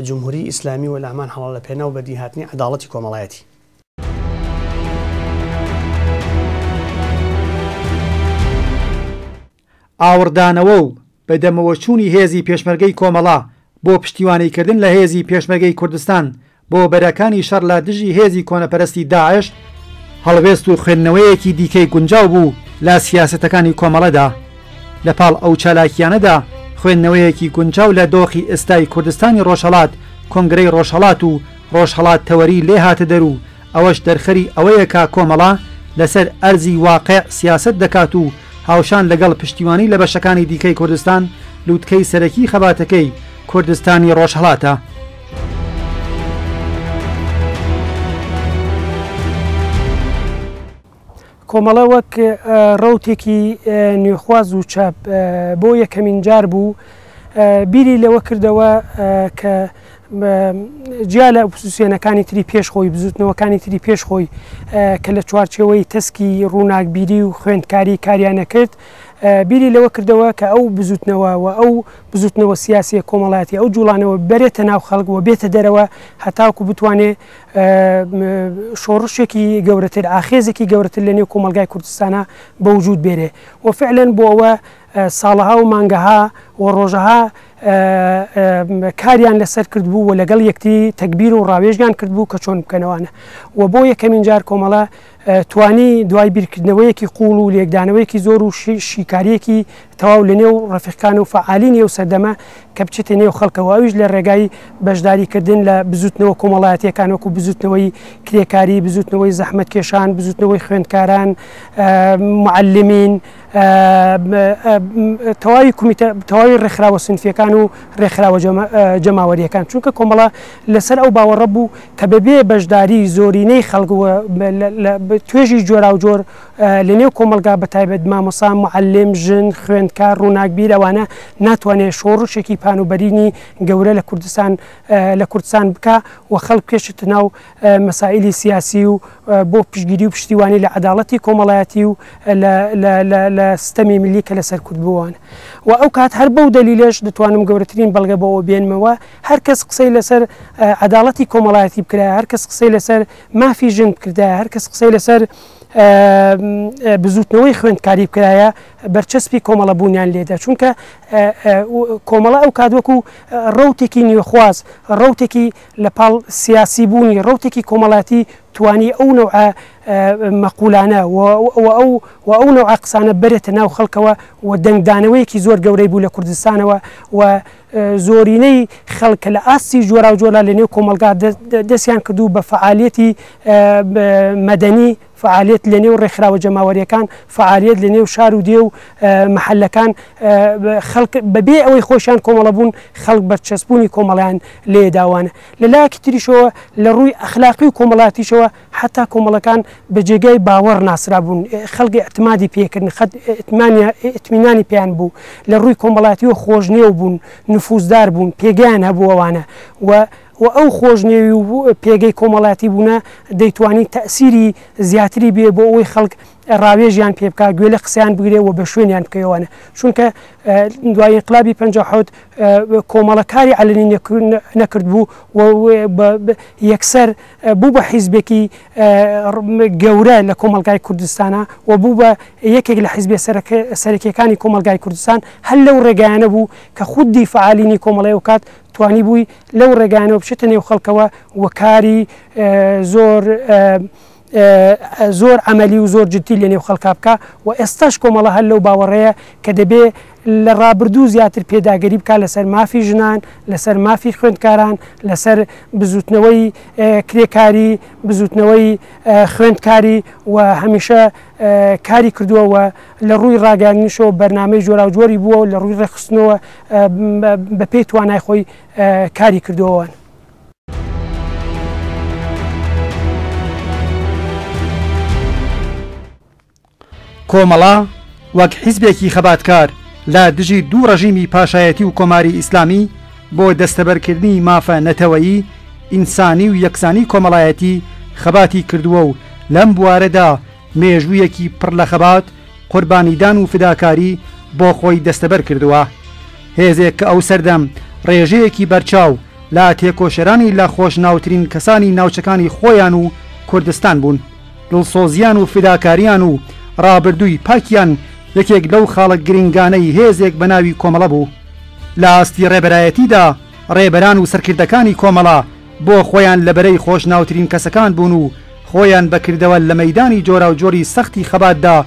جمهوری ئیسلامی و لە هەمان حاڵا لە پێناو بەدیهاتنی عەداڵەتی کۆمەڵایەتی. ئاوڕدانەوە و بەدەمەوەچوونی هێزی پێشمەرگەی کۆمەڵە بۆ پشتیوانیکردن لە هێزی پێشمەرگەی کوردستان بۆ بەرەکانی شەڕ لە دژی هێزی کۆنەپەرستی داعش، هەڵوێست و خوێندنەوەیەکی دیکەی گونجاو بوو لە سیاسەتەکانی کۆمەڵەدا. لە پاڵ ئەو چالاکییانەدا خوێندنەوەیەکی گونجاو لە دۆخی ئێستای کوردستانی ڕۆژهەڵات، کۆنگرەی ڕۆژهەڵات و ڕۆژهەڵات تەوەری لێ هاتە دەر و ئەوەش دەرخەری ئەوەیە کە کۆمەڵە لەسەر ئەرزی واقع سیاسەت دەکات و هاوشان لەگەڵ پشتیوانی لە بەشەکانی دیکەی کوردستان، لوتکەی سەرەکی خەباتەکەی کوردستانی ڕۆژهەڵاتە. کۆمەڵە وەک ڕەوتێکی نوێخواز و چەپ بۆ یەکەمین جار بوو بیری لەوە کردەوە کە جیا لە ئۆپۆزیسیۆنەکانی تری پێش خۆی، بزووتنەوەکانی تری پێش خۆی کە لە چوارچێوەی تەسکی ڕووناکبیری و خوێندکاری کاریان ئەکرد، بیری لەوە کردەوە کە ئەو بزووتنەوە و ئەو بزووتنەوە سیاسیە کۆمەڵایەتی ئەو جوڵانەوە بەرێتە ناو خەڵک و بێتە دەرەوە هەتاوکو بتوانێ شۆڕشێکی گەورەتر، ئاخێزێکی گەورەتر لە نێو کۆمەڵگای کوردستانا بە وجوود بێنێ و فعلەن بۆ ئەوە ساڵەها و مانگەها و ڕۆژەها کاریان لەسەر کردبوو و لەگەڵ یەکتری تەگبیر و ڕاوێژیان کردبوو کە چۆن بکەنەوانە و بۆ یەکەمین جار کۆمەڵە توانی دوای بیرکردنەوەیەکی قووڵ و لێکدانەوەیەکی زۆر و شیکارییەکی تەواو لە نێو ڕەفیقان و فەعالینی ئەو سەردەمە کە بچێتە نێو خەڵکەوە ئەویش لە ڕێگای بەشداریکردن لە بزووتنەوە کۆمەڵایەتییەکان وەکوو بزووتنەوەی کرێکاری، بزووتنەوەی زەحمەتکێشان، بزووتنەوەی خوێندکاران، موعەلمین، تەواوی کومیتە تەواوی ڕێکخراوە سنفیەکان و ڕێکخراوە جەماوەریەکان چونکە کۆمەڵە لەسەر ئەو باوەڕە بوو کە بەبێ بەشداری زۆرینەی خەڵک و توێژی جۆراوجۆر لە نێو کۆمەڵگا بە تایبەت مامۆسا معلم ژن خوێندکار ڕووناکبیر ئەوانە ناتوانێت شۆڕشێکی پان و بەرینی گەورە لە کوردستان لە کوردستان بکا و خەڵک بکێشێتە ناو مەسائیلی سیاسی و بۆ پشتگیری و پشتیوانی لە عەداڵەتی کۆمەڵایەتی و لە ستەمی ملی کە لەسەر کورد بووان و ئەو کات هەر بەو دەلیلەش دەتوانم گەورەترین بەڵگە بۆ ئەوە بێنمەوە هەر کەس قسەی لەسەر عەداڵەتی کۆمەڵایەتی بکرایە هەر کەس قسەی لەسەر مافی ژن بکردایە هەر کەس قسەی لەسەر بزوتنەوەی خوێندکاری بکرایە بەرچەسپی کۆمەڵە بوونیان لێدا چونکە کۆمەڵە ئەو کات وەکو ڕەوتێکی نوێخواز ڕەوتێکی لە پاڵ سیاسی بوونی ڕەوتێکی کۆمەڵاتی توانی ئەو نەوعە مەقولانە و ئەو و ئەو نەوعە قسانە بەرێتە ناو خەڵکەوە و دەنگدانەوەیەکی زۆر گەورەی بوو لە کوردستانەوە و زۆرینەی خەڵک کە لە ئاستی جۆراوجۆرا لە نێو کۆمەڵگا دەستیان کردوو بە فەعالیەتی مەدەنی فەعالیەت لە نێو ڕێکخراوە جەماوەریەکان، فەعالیەت لە نێو شار و دێ و مەحەلەکان، خەڵک بە بێ ئەوەی خۆشیان کۆمەڵە بوون، خەڵک بەرچەسپبوونی کۆمەڵەیان لێ داوانە. لە لایەکی تریشەوە لە ڕووی ئەخلاقی و کۆمەڵایەتیشەوە حەتا کۆمەڵەکان بە جێگای باوەڕ ناسرابوون، خەڵک ئیعتمادی پێ کردن، خەت ئیتمینانی پێیان بوو، لە ڕووی کۆمەڵایەتیەوە خۆشنێو بوون، نفوزدار بوون، پێگەیان هەبوو ئەوانە و و ئەو خۆشنێوی و پێگەی کۆمەڵایەتی بوونە دەیتوانی تەئسیری زیاتری بێ بۆ ئەوەی خەڵک ڕاوێژیان پێ بکا، گوێ لە قسەیان بگرێ و بە شوێنیان بکەوێ. چونکە دوای ئینقلابی 57 کۆمەڵە کاری عەلەنی نەکردبوو و یەکسەر بوو بە حیزبێکی گەورە لە کۆمەڵگای کوردستانا و بوو بە یەکێک لە حیزبێ سەرەکیەکانی کۆمەڵگای کوردستان. هەر لەو ڕێگایانە بوو کە خودی فەعالینی کۆمەڵەی ئەوکات توانیبووی لەو ڕێگایانەوە بچێتە نێو خەڵکەوە و کاری زۆر زۆر عەمەلی و زۆر جدی لە نێو خەڵکا بکا و ئێستاش کۆمەڵە هەر لەو باوەڕەیە کە دەبێ لە ڕابردوو زیاتر پێداگری بکا لەسەر مافی ژنان، لەسەر مافی خوێندکاران، لەسەر بزووتنەوەی کرێکاری، بزووتنەوەی خوێندکاری و هەمیشە کاری کردووە و لە ڕووی ڕاگەیاندنیشەوە بەرنامەی جۆراوجۆری بووە و لە ڕووی ڕێکخستنەوە بەپێی توانای خۆی کاری کردووە. کۆمەڵە وەک حیزبێکی خەباتکار لە دژی دوو ڕەژیمی پاشایەتی و کۆماری ئیسلامی بۆ دەستەبەرکردنی مافە نەتەوەیی، ئینسانی و یەکسانی کۆمەڵایەتی خەباتی کردووە و لەم بوارەدا مێژوویەکی پڕ لە خەبات، قوربانیدان و فداکاری بۆ خۆی دەستەبەر کردووە. هێزێک کە ئەو سەردەم ڕێژەیەکی بەرچاو لە تێکۆشەرانی لە خۆشناوترین کەسانی ناوچەکانی خۆیان و کوردستان بوون. دڵسۆزیان و فیداکاریان و ڕابردووی پاکیان یەکێک لەو خاڵە گرنگانەی هێزێک بە ناوی کۆمەڵە بوو. لە ئاستی ڕێبەرایەتیدا ڕێبەران و سەرکردەکانی کۆمەڵە بۆ خۆیان لە بەرەی خۆشناوترین کەسەکان بوون و خۆیان بە کردەوە لە مەیدانی جۆراوجۆری سەختی خەباتدا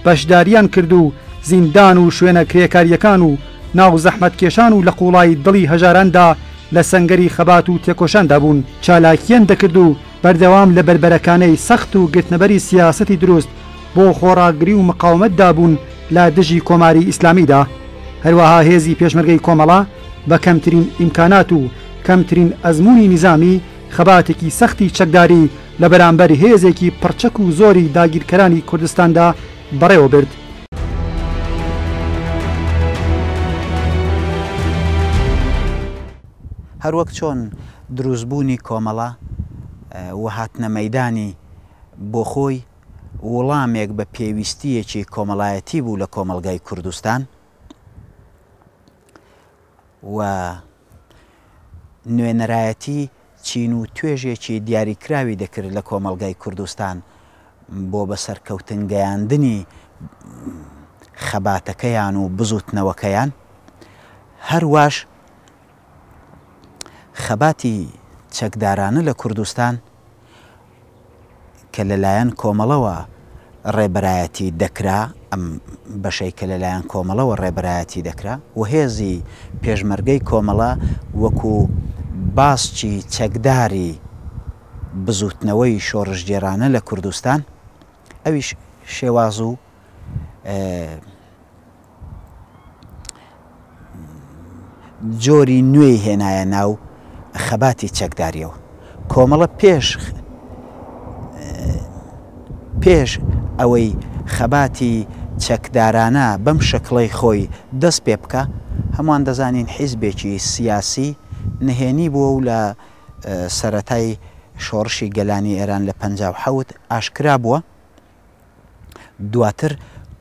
بەشداریان کرد و زیندان و شوێنە کرێکارییەکان و ناو زەحمەتکێشان و لە قووڵایی دڵی هەژاراندا لە سەنگەری خەبات و تێکۆشاندا بوون چالاکییان دەکرد و بەردەوام لە بەربەرەکانێی سەخت و گرتنەبەری سیاسەتی دروست بۆ خۆڕاگری و مقاومەتدا بوون لە دژی کۆماری ئیسلامیدا. هەروەها هێزی پێشمەرگەی کۆمەڵە بە کەمترین ئیمکانات و کەمترین ئەزموونی نیزامی خەباتێکی سەختی چەکداری لە بەرامبەر هێزێکی پڕچەک و زۆری داگیرکەرانی کوردستاندا بەڕێوە برد. هەروەک چۆن دروستبوونی کۆمەڵە و هاتنە مەیدانی بۆ خۆی وڵامێک بە پێویستییەکی کۆمەڵایەتی بوو لە کۆمەڵگای کوردستان و نوێنەرایەتی چین و توێژێکی دیاریکراوی دەکرد لە کۆمەڵگای کوردستان بۆ بە سەرکەوتن گەیاندنی خەباتەکەیان و بزوتنەوەکەیان، هەرواش خەباتی چەکدارانە لە کوردستان کە لەلایەن کۆمەڵەوە ڕێبەرایەتی دەکرا، ئەم بەشەی کە لەلایەن کۆمەڵەوە ڕێبەرایەتی دەکرا و هێزی پێشمەرگەی کۆمەڵە وەکوو باسکی چەکداری بزووتنەوەی شۆڕشگێڕانە لە کوردستان، ئەویش شێواز و جۆری نوێی هێنایە ناو خەباتی چەکداریەوە. کۆمەڵە پێش پێش ئەوەی خەباتی چەکدارانە بەم شکڵەی خۆی دەست پێ بکا، هەمووان دەزانین حیزبێکی سیاسی نهێنی بووە و لە سەرەتای شۆڕشی گەلانی ئێران لە 57 ئاشکرا بووە. دواتر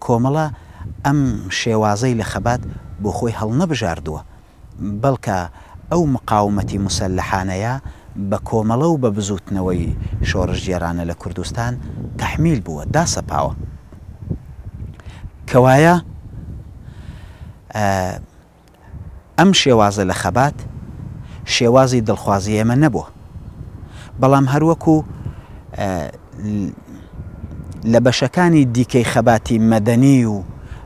کۆمەڵە ئەم شێوازەی لە خەبات بۆ خۆی هەڵنەبژاردووە، بەڵکە ئەو مقاومەتی موسەلەحانەیە بە کۆمەڵە و بە بزووتنەوەی شۆڕشگێڕانە لە کوردستان تەحمیل بووە، داسەپاوە. کەوایە ئەم شێوازە لە خەبات شێوازی دڵخوازی ئێمە نەبووە، بەڵام هەروەکو لە بەشەکانی دیکەی خەباتی مەدەنی و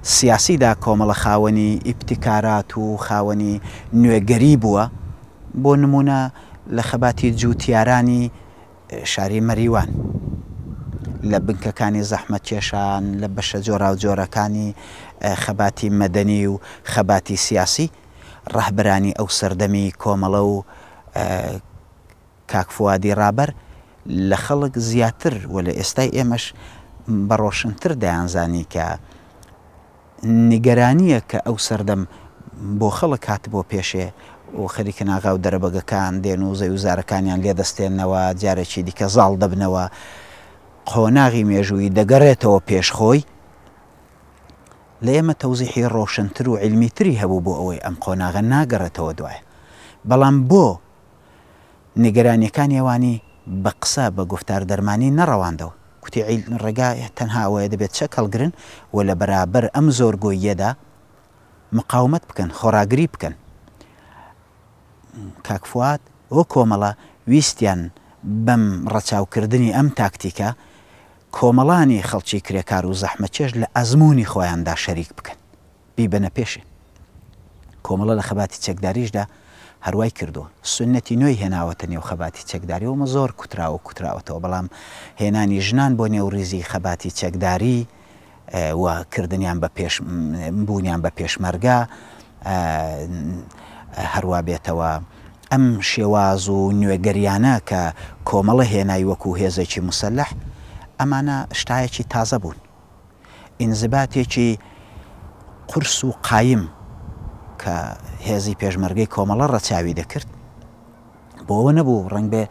سیاسیدا کۆمەڵە خاوەنی ئیبتیکارات و خاوەنی نوێگەری بووە، بۆ نموونە لە خەباتی جووتیارانی شاری مەریوان، لە بنکەکانی زەحمەتکێشان، لە بەشە جۆراوجۆرەکانی خەباتی مەدەنی و خەباتی سیاسی، ڕەهبەرانی ئەو سەردەمی کۆمەڵە و کاک فوادی ڕابەر لە خەڵک زیاتر و لە ئێستای ئێمەش بە ڕۆشنتر دەیانزانی کە نیگەرانییەک کە ئەو سەردەم بۆ خەڵک هاتبووە پێشێ و خەریکن ئاغا و دەرەبەگەکان دێن و زەویوزارەکانیان لێ دەستێننەوە، جارێکی دیکە زاڵ دەبنەوە. قۆناغی مێژوویی دەگەڕێتەوە پێش خۆی، لە ئێمە تەوزیحی ڕۆشنتر و عیلمیتری هەبوو بۆ ئەوەی ئەم قۆناغە ناگەڕێتەوە دوایە. بەڵام بۆ نیگەرانیەکانی ئەوانی بە قسە، بە گوفتار دەرمانی نەڕەواندەوە. کوتی عیل ڕێگا تەنها ئەوەیە دەبێت چەک هەڵگرن و لە بەرابەر ئەم زۆرگۆییەدا مقاومەت بکەن، خۆڕاگری بکەن. کاک فواد و کۆمەڵە ویستیان بەم ڕەچاوکردنی ئەم تاکتیکە کۆمەڵانی خەڵکی کرێکار و زەحمەتکێش لە ئەزموونی خۆیاندا شەریک بکەن، بیبەنە پێشێ. کۆمەڵە لە خەباتی چەکداریشدا هەروای کردووە. سوننەتی نوێی هێناوەتە نێو خەباتی چەکداری و ئەمە زۆر کوتراوە و کوتراوەتەوە، بەڵام هێنانی ژنان بۆ نێو ڕیزی خەباتی چەکداری و کردنیان بە پێش بوونیان بە پێشمەرگە هەروا بێتەوە ئەم شێواز و نوێگەریانە کە کۆمەڵە هێنای وەکو هێزێکی موسەلەح ئەمانە شتایەکی تازە بوون ئینزباتێکی قورس و قایم کە هێزی پێشمەرگەی کۆمەڵە ڕەچاوی دەکرد بۆ ئەوە نەبوو ڕەنگبێ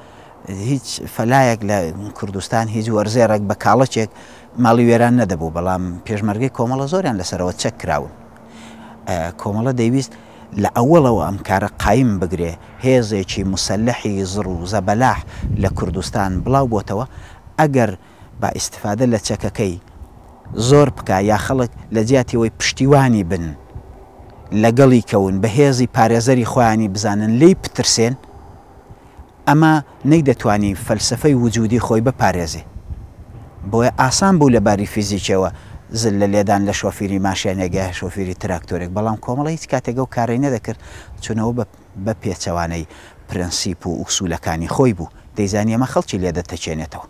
هیچ فەلایەک لە کوردستان هیچ وەرزێڕێک بە کاڵەکێک ماڵی وێران نەدەبوو بەڵام پێشمەرگەی کۆمەڵە زۆریان لەسەرەوە چەک کراون کۆمەڵە دەیویست لە ئەوەڵەوە ئەم کارە قایم بگرێ هێزێکی مسلحی زڕ و زەبەلاح لە کوردستان بڵاو بۆتەوە ئەگەر با ئیستفادە لە چەکەکەی زۆر بکا یا خەڵک لە جیاتی ئەوەی پشتیوانی بن لەگەڵی کەون بە هێزی پارێزەری خۆیانی بزانن لێی بترسێن ئەمە نەیدەتوانی فەلسەفەی وجودی خۆی بپارێزێ بۆیە ئاسان بوو لە باری فیزیکیەوە زللە لێدان لە شۆفیری ماشێنێک یا شۆفیری تراکتۆرێک بەڵام کۆمەڵە هیچ کاتێک ئەو کارەی نەدەکرد چون ئەوە بە بە پێچەوانەی پرەنسیپ و ئوسولەکانی خۆی بوو دەیزانی ئەمە خەڵکی لێ دەتەکێنێتەوە.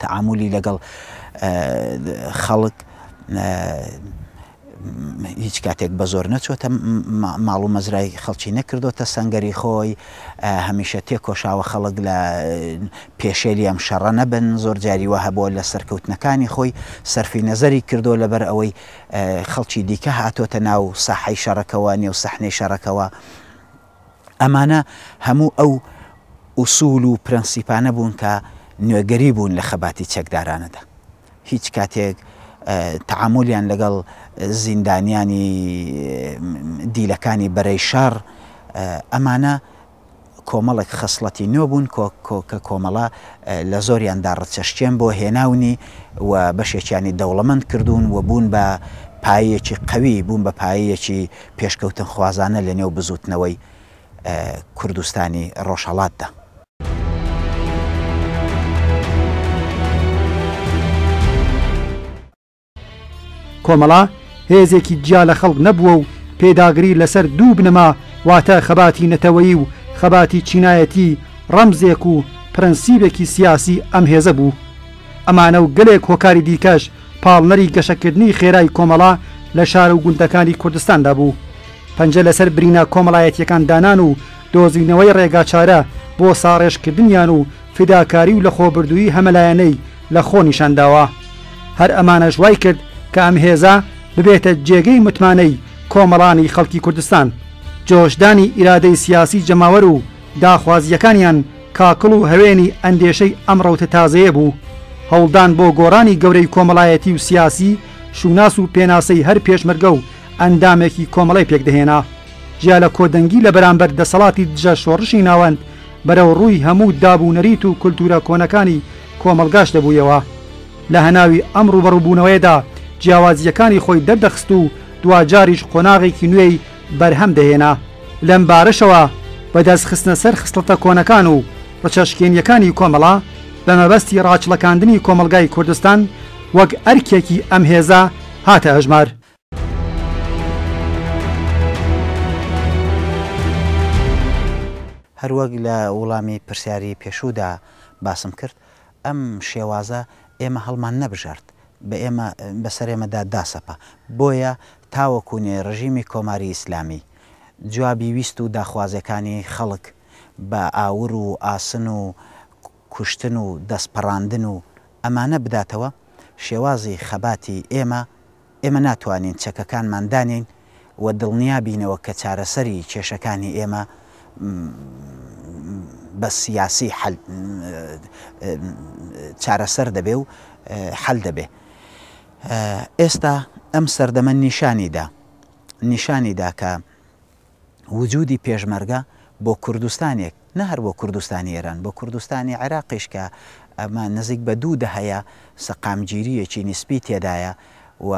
تەعامولی لەگەڵ خەڵک هیچ کاتێک بە زۆر نەچۆتە ماڵ و مەزرای خەڵکی نەکردۆتە سەنگەری خۆی هەمیشە تێکۆشاوە خەڵک لە پێشێلی ئەم شەڕە نەبن زۆر جاری وە هەبووە لە سەرکەوتنەکانی خۆی سەرفی نەزەری کردو لەبەر ئەوەی خەڵکی دیکە هاتۆتە ناو ساحەی شەڕەکەوە نێو سەحنەی شەڕەکەوە ئەمانە هەموو ئەو ئوسوول و پرەنسیپانە بوون کە نوێگەری بوون لە خەباتی چەکدارانەدا. هیچ کاتێک تەعامولیان لەگەڵ زیندانیانی دیلەکانی بەرەی شەڕ، ئەمانە کۆمەڵێک خەسڵەتی نوێ بوون کە کۆمەڵە لە زۆریاندا ڕچەشکێن بۆ هێناونی و بەشێکیانی دەوڵەمەند کردوون و بوون بە پایەیەکی قەوی، بوون بە پایەیەکی پێشکەوتنخوازانە لە نێو بزووتنەوەی کوردستانی ڕۆژهەڵاتدا. کۆمەڵە هێزێکی جیا لە خەڵک نەبووە و پێداگری لەسەر دوو بنەما واتە خەباتی نەتەوەیی و خەباتی چینایەتی ڕەمزێک و پرەنسیبێکی سیاسی ئەم هێزە بوو. ئەمانە و گەلێک هۆکاری دیکەش پاڵنەری گەشەکردنی خێرای کۆمەڵە لە شار و گوندەکانی کوردستاندا بوو. پەنجە لەسەر برینە کۆمەڵایەتییەکان دانان و دۆزینەوەی ڕێگاچارە بۆ ساڕێژکردنیان و فیداکاری و لەخۆبردوویی هەمەلایەنەی لە خۆ نیشان داوە. هەر ئەمانەش وای کرد کە ئەم هێزە ببێتە جێگەی متمانەی کۆمەڵانی خەڵکی کوردستان. جۆشدانی ئیرادەی سیاسی جەماوەر و داخوازییەکانیان کاکڵ و هەوێنی ئەندێشەی ئەم ڕەوتە تازەیە بوو. هەوڵدان بۆ گۆڕانی گەورەی کۆمەڵایەتی و سیاسی شوناس و پێناسەی هەر پێشمەرگە و ئەندامێکی کۆمەڵەی پێکدەهێنا. جیا لە کۆدەنگی لە بەرامبەر دەسەڵاتی دژە شۆڕشی ناوەند، بەرەو ڕووی هەموو داب و نەریت و کولتوورە کۆنەکانی کۆمەڵگاش دەبوویەوە. لە هەناوی ئەم ڕووبەڕووبوونەوەیەدا جیاوازییەکانی خۆی دەردەخست و دواجاریش قۆناغێکی نوێی بەرهەم دەهێنا. لەم بارەشەوە بە دەست خستنە سەر خسڵەتە کۆنەکان و ڕچەشکێنییەکانی کۆمەڵە بە مەبەستی ڕاچڵەکاندنی کۆمەڵگای کوردستان وەک ئەرکێکی ئەم هێزە هاتە ئەژمار. هەروەک لە وڵامی پرسیاری پێشوودا باسم کرد، ئەم شێوازە ئێمە هەڵمان نەبژارد، بە ئێمە بەسەر ئێمەدا داسەپا. بۆیە تاوەکوونێ ڕژیمی کۆماری ئیسلامی جوابی ویست و داخوازێکانی خەڵک بە ئاور و ئاسن و کوشتن و دەستپەڕاندن و ئەمانە بداتەوە، شێوازی خەباتی ئێمە ئێمە ناتوانین چەکەکانمان دانێین و دڵنیا بینەوە کە چارەسەری کێشەکانی ئێمە بە سیاسی حەل چارەسەر دەبێ و حەل دەبێ. ئێستا ئەم سەردەمە نیشانی دا نیشانی دا کە وجودی پێشمەرگە بۆ کوردستانێک نە هەر بۆ کوردستانی ئێران بۆ کوردستانی عێراقیش کە ئەمە نزیک بە دوو دەهەیە سەقامگیرییەکی نیسبی تێدایە و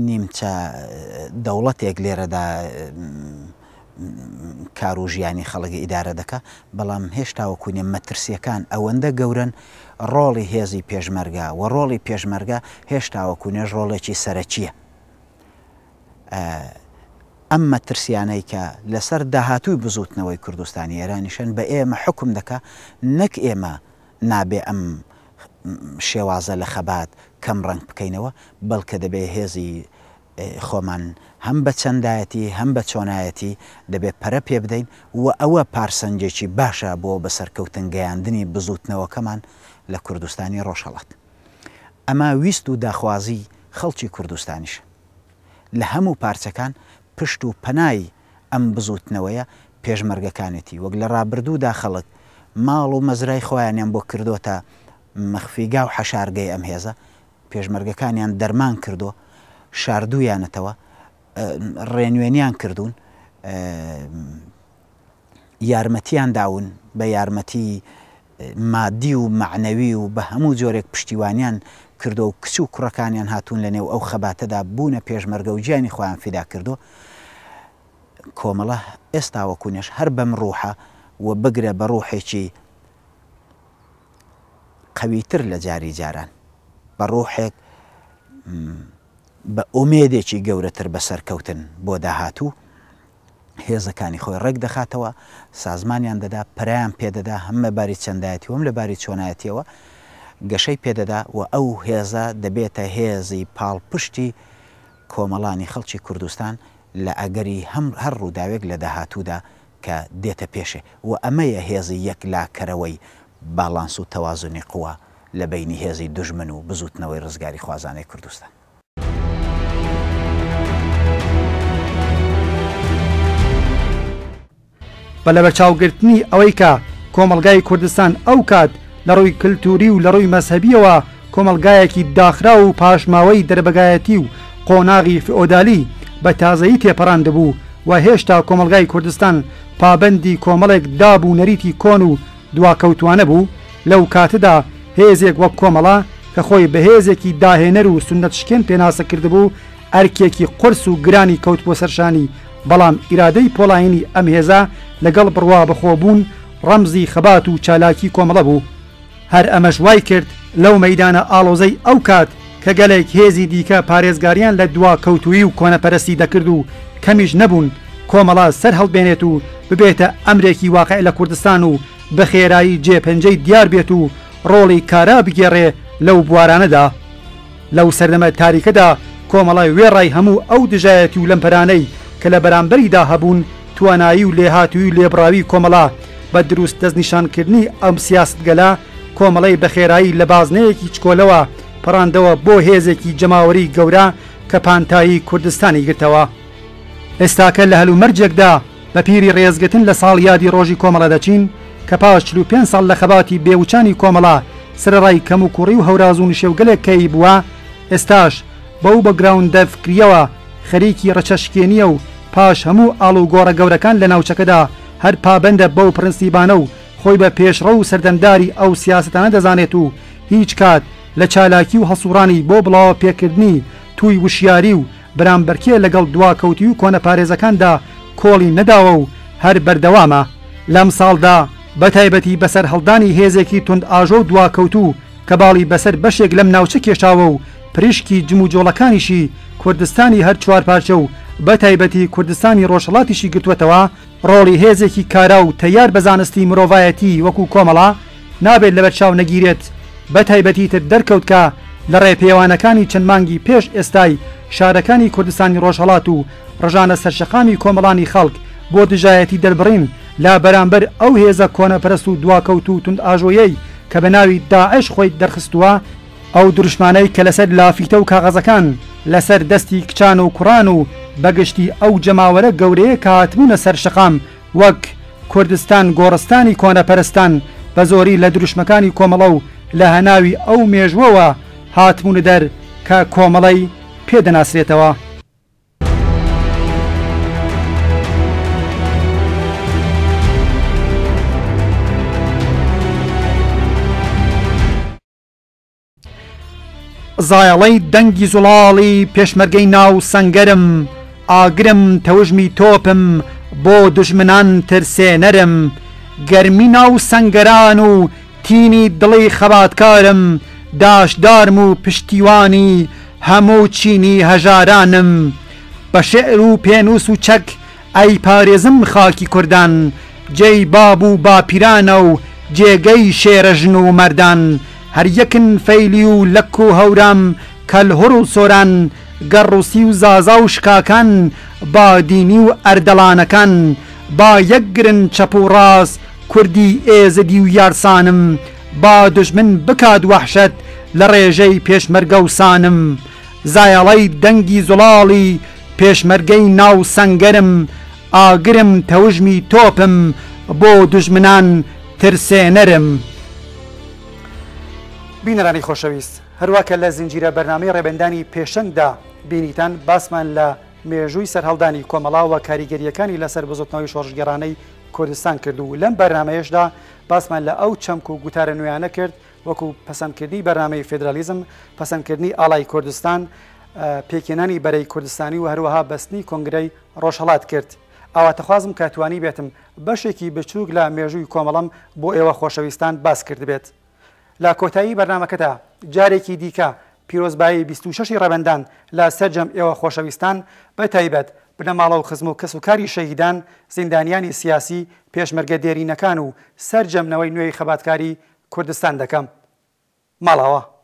نیمچە دەوڵەتێک لێرەدا کار و ژیانی خەڵک ئیدارە دەکا، بەڵام هێشتا وەکوو نیە مەترسییەکان ئەوەندە گەورەن، ڕۆڵی هێزی پێشمەرگە و ڕۆڵی پێشمەرگە هێشتا وەکوو نێش ڕۆڵێکی سەرەکییە. ئەم مەترسیانەی کە لەسەر داهاتووی بزووتنەوەی کوردستانی ئێرانیشن بە ئێمە حوکم دەکا، نەک ئێمە نابێ ئەم شێوازە لە خەبات کەم ڕەنگ بکەینەوە، بەڵکە دەبێ هێزی خۆمان هەم بە چەندایەتی هەم بە چۆنایەتی دەبێ پەرە پێ بدەین و ئەوە پارسەنگێکی باشە بۆ بە سەرکەوتن گەیاندنی بزووتنەوەکەمان لە کوردستانی ڕۆژهەڵات. ئەمە ویست و داخوازی خەڵکی کوردستانیشە. لە هەموو پارچەکان پشت و پەنای ئەم بزووتنەوەیە پێشمەرگەکانێتی، وەک لە ڕابردوودا خەڵک ماڵ و مەزرای خۆیانیان بۆ کردۆتە مەخفیگا و حەشارگەی ئەم هێزە، پێشمەرگەکانیان دەرمان کردووە، شاردوویانەتەوە، ڕێنوێنیان کردوون، یارمەتیان داون بە یارمەتی مادی و مەعنەوی و بە هەموو جۆرێک پشتیوانیان کردووە و کچ و کوڕەکانیان هاتوون لە نێو ئەو خەباتەدا بوونە پێشمەرگە و گیانی خۆیان فیدا کردووە. کۆمەڵە ئێستا وەکوونێش هەر بەم ڕووحە و بگرە بە ڕووحێکی قەویتر لە جاری جاران، بە ڕووحێک بە ئومێدێکی گەورەتر بە سەرکەوتن بۆ داهاتوو، هێزەکانی خۆی ڕێک دەخاتەوە، سازمانیان دەدا، پەرەیان پێ دەدا، هەم لە باری چەندایەتی و هەم لە باری چۆنایەتییەوە گەشەی پێ دەدا و ئەو هێزە دەبێتە هێزی پاڵپشتی کۆمەڵانی خەڵکی کوردستان لە ئەگەری هەم هەر ڕووداوێک لە داهاتوودا کە دێتە پێشێ و ئەمەیە هێزی یەکلاکەرەوەی باڵانس و تەوازونی قوا لە بەینی هێزی دوژمن و بزووتنەوەی ڕزگاریخوازانەی کوردستان. بە لەبەرچاوگرتنی ئەوەی کە کۆمەڵگای کوردستان ئەو کات لە ڕووی کلتوری و لە ڕووی مەزهەبییەوە کۆمەڵگایەکی داخراو و پاشماوەی دەربەگایەتی و قۆناغی فئۆدالی بە تازەیی تێپەڕاندبوو و هێشتا کۆمەڵگای کوردستان پابەندی کۆمەڵێک داب و نەریتی کۆن و دواکەوتوانە بوو، لەو کاتەدا هێزێک وەک کۆمەڵە کە خۆی بە هێزێکی داهێنەر و سوننەتشکێن پێناسە کردبوو، ئەرکێکی قورس و گرانی کەوتبووە سەر شانی، بەڵام ئیرادەی پۆڵایینی ئەم هێزە لەگەڵ بڕوا بەخۆبوون ڕەمزی خەبات و چالاکی کۆمەڵە بوو. هەر ئەمەش وای کرد لەو مەیدانە ئاڵۆزەی ئەو کات کە گەلێک هێزی دیکە پارێزگاریان لە دواکەوتوویی و کۆنەپەرستی دەکرد و کەمیش نەبوون، کۆمەڵە سەر هەڵبێنێت و ببێتە ئەمرێکی واقع لە کوردستان و بە خێرایی جێ پەنجەی دیار بێت و ڕۆڵی کارا بگێڕێ لەو بوارانەدا. لەو سەردەمە تاریکەدا کۆمەڵە وێڕای هەموو ئەو دژایەتی و لەمپەرانەی کە لە بەرامبەریدا هەبوون، توانایی و لێهاتوویی و لێبڕاوی کۆمەڵە بە دروست دەستنیشانکردنی ئەم سیاسەتگەلە، کۆمەڵەی بە خێرایی لە بازنەیەکی چکۆلەوە پەڕاندەوە بۆ هێزێکی جەماوەری گەورە کە پانتایی کوردستانی گرتەوە. ئێستاکە لە هەلومەرجێکدا بە پیری ڕێزگرتن لە ساڵیادی ڕۆژی کۆمەڵە دەچین کە پاش 45 ساڵ لە خەباتی بێ وچانی کۆمەڵە سەرەڕای کەموکوڕی و هەوراز و نشێوگەلێک کە هەیبووە ئێستاش بەو بەگراوندە فکرییەوە خەریکی ڕەچەشکێنییە و پاش هەموو ئاڵوگۆڕە گەورەکان لە ناوچەکەدا هەر پابەندە بەو پرنسیبانە و خۆی بە پێشڕەو و سەردەمداری ئەو سیاسەتانە دەزانێت و هیچ کات لە چالاکی و هەڵسوڕانی بۆ بڵاوەپێکردنی تووی وشیاری و بەرامبەرکێ لەگەڵ دواکەوتووی و کۆنەپارێزەکاندا کۆڵی نەداوە و هەر بەردەوامە. لەمساڵدا بەتایبەتی بە سەرهەڵدانی هێزێکی توندئاژۆ و دواکەوتوو کە باڵی بەسەر بەشێک لەم ناوچە کێشاوە و پریشکی جموجۆڵەکانیشی کوردستانی هەر چوارپارچە و بەتایبەتی کوردستانی ڕۆژهەڵاتیشی گرتووەتەوە، ڕۆڵی هێزێکی کارا و تەیار بە زانستی مرۆڤایەتی وەکوو کۆمەڵە نابێت لەبەرچاو نەگیرێت، بەتایبەتی تر دەرکەوت کە لە ڕێپێوانەکانی چەند مانگی پێش ئێستای شارەکانی کوردستانی ڕۆژهەڵات و ڕژانە سەرشەقامی کۆمەڵانی خەڵک بۆ دژایەتی دەربڕین لە بەرامبەر ئەو هێزە کۆنەپەرست و دواکەوتوو و توندئاژۆیەی کە بە ناوی داعش خۆی دەرخستووە، ئەو دروشمانەی کە لەسەر لافیتە و کاغەزەکان لەسەر دەستی کچان و کوڕان و بەگشتی ئەو جەماوەرە گەورەیە کە هاتبوونە سەر شەقام وەک، کوردستان گۆڕستانی کۆنەپەرستان، بەزۆری لە دروشمەکانی کۆمەڵە و لە هەناوی ئەو مێژووەوە هاتبوونە دەر کە کۆمەڵەی پێ دەناسرێتەوە. زایەڵەی دەنگی زوڵاڵی پێشمەرگەی ناو سەنگەرم، ئاگرم تەوژمی تۆپم بۆ دوژمنان ترسێنەرم، گەرمی ناو سەنگەران و تینی دڵی خەباتکارم، داشدارم و پشتیوانی هەموو چینی هەژارانم، بە شیعر و پێنووس و چەک ئەیپارێزم خاکی کوردان، جێی باب و باپیرانە و جێگەی شێرە ژن و مەردان، هەر یەکن فەیلی و لەک و هەورام، کەلهوڕ و سۆران، گەڕوسی و زازا و شکاکان، بادینی و ئەردەڵانەکان، با یەک گرن چەپ و ڕاست کوردی ئێزدی و یارسانم، با دوژمن بکات وەحشەت لە ڕێژەی پێشمەرگە و سانم، زایەڵەی دەنگی زوڵاڵی پێشمەرگەی ناو سەنگەرم، ئاگرم تەوژمی تۆپم بۆ دوژمنان ترسێنەرم. بینەرانی خۆشەویست، هەروا کە لە زنجیرە بەرنامەی ڕێبەندانی پێشەنگدا بینیتان، باسمان لە مێژووی سەرهەڵدانی کۆمەڵە و کاریگەرییەکانی لەسەر بزوتنەوەی شۆڕشگێڕانەی کوردستان کرد و لەم بەرنامەیەشدا باسمان لە ئەو چەمک و گوتارە نوێیانە کرد وەکو پەسەندکردنی بەرنامەی فێدرالیزم، پەسەندکردنی ئاڵای کوردستان، پێکهێنانی بەرەی کوردستانی و هەروەها بەستنی کۆنگرەی ڕۆژهەڵات کرد. ئاواتەخوازم کە توانیبێتم بەشێکی بچووک لە مێژووی کۆمەڵەم بۆ ئێوە خۆشەویستان باس کردبێت. لە کۆتایی بەرنامەکەدا جارێکی دیکە پیرۆزبایی 26 ی ڕێبەندان لە سەرجەم ئێوە خۆشەویستان بە تایبەت بنەماڵە و خزم و کەس و کاری شەهیدان، زیندانیانی سیاسی، پێشمەرگە دێرینەکان و سەرجەم نەوەی نوێی خەباتکاری کوردستان دەکەم. ماڵئاوا.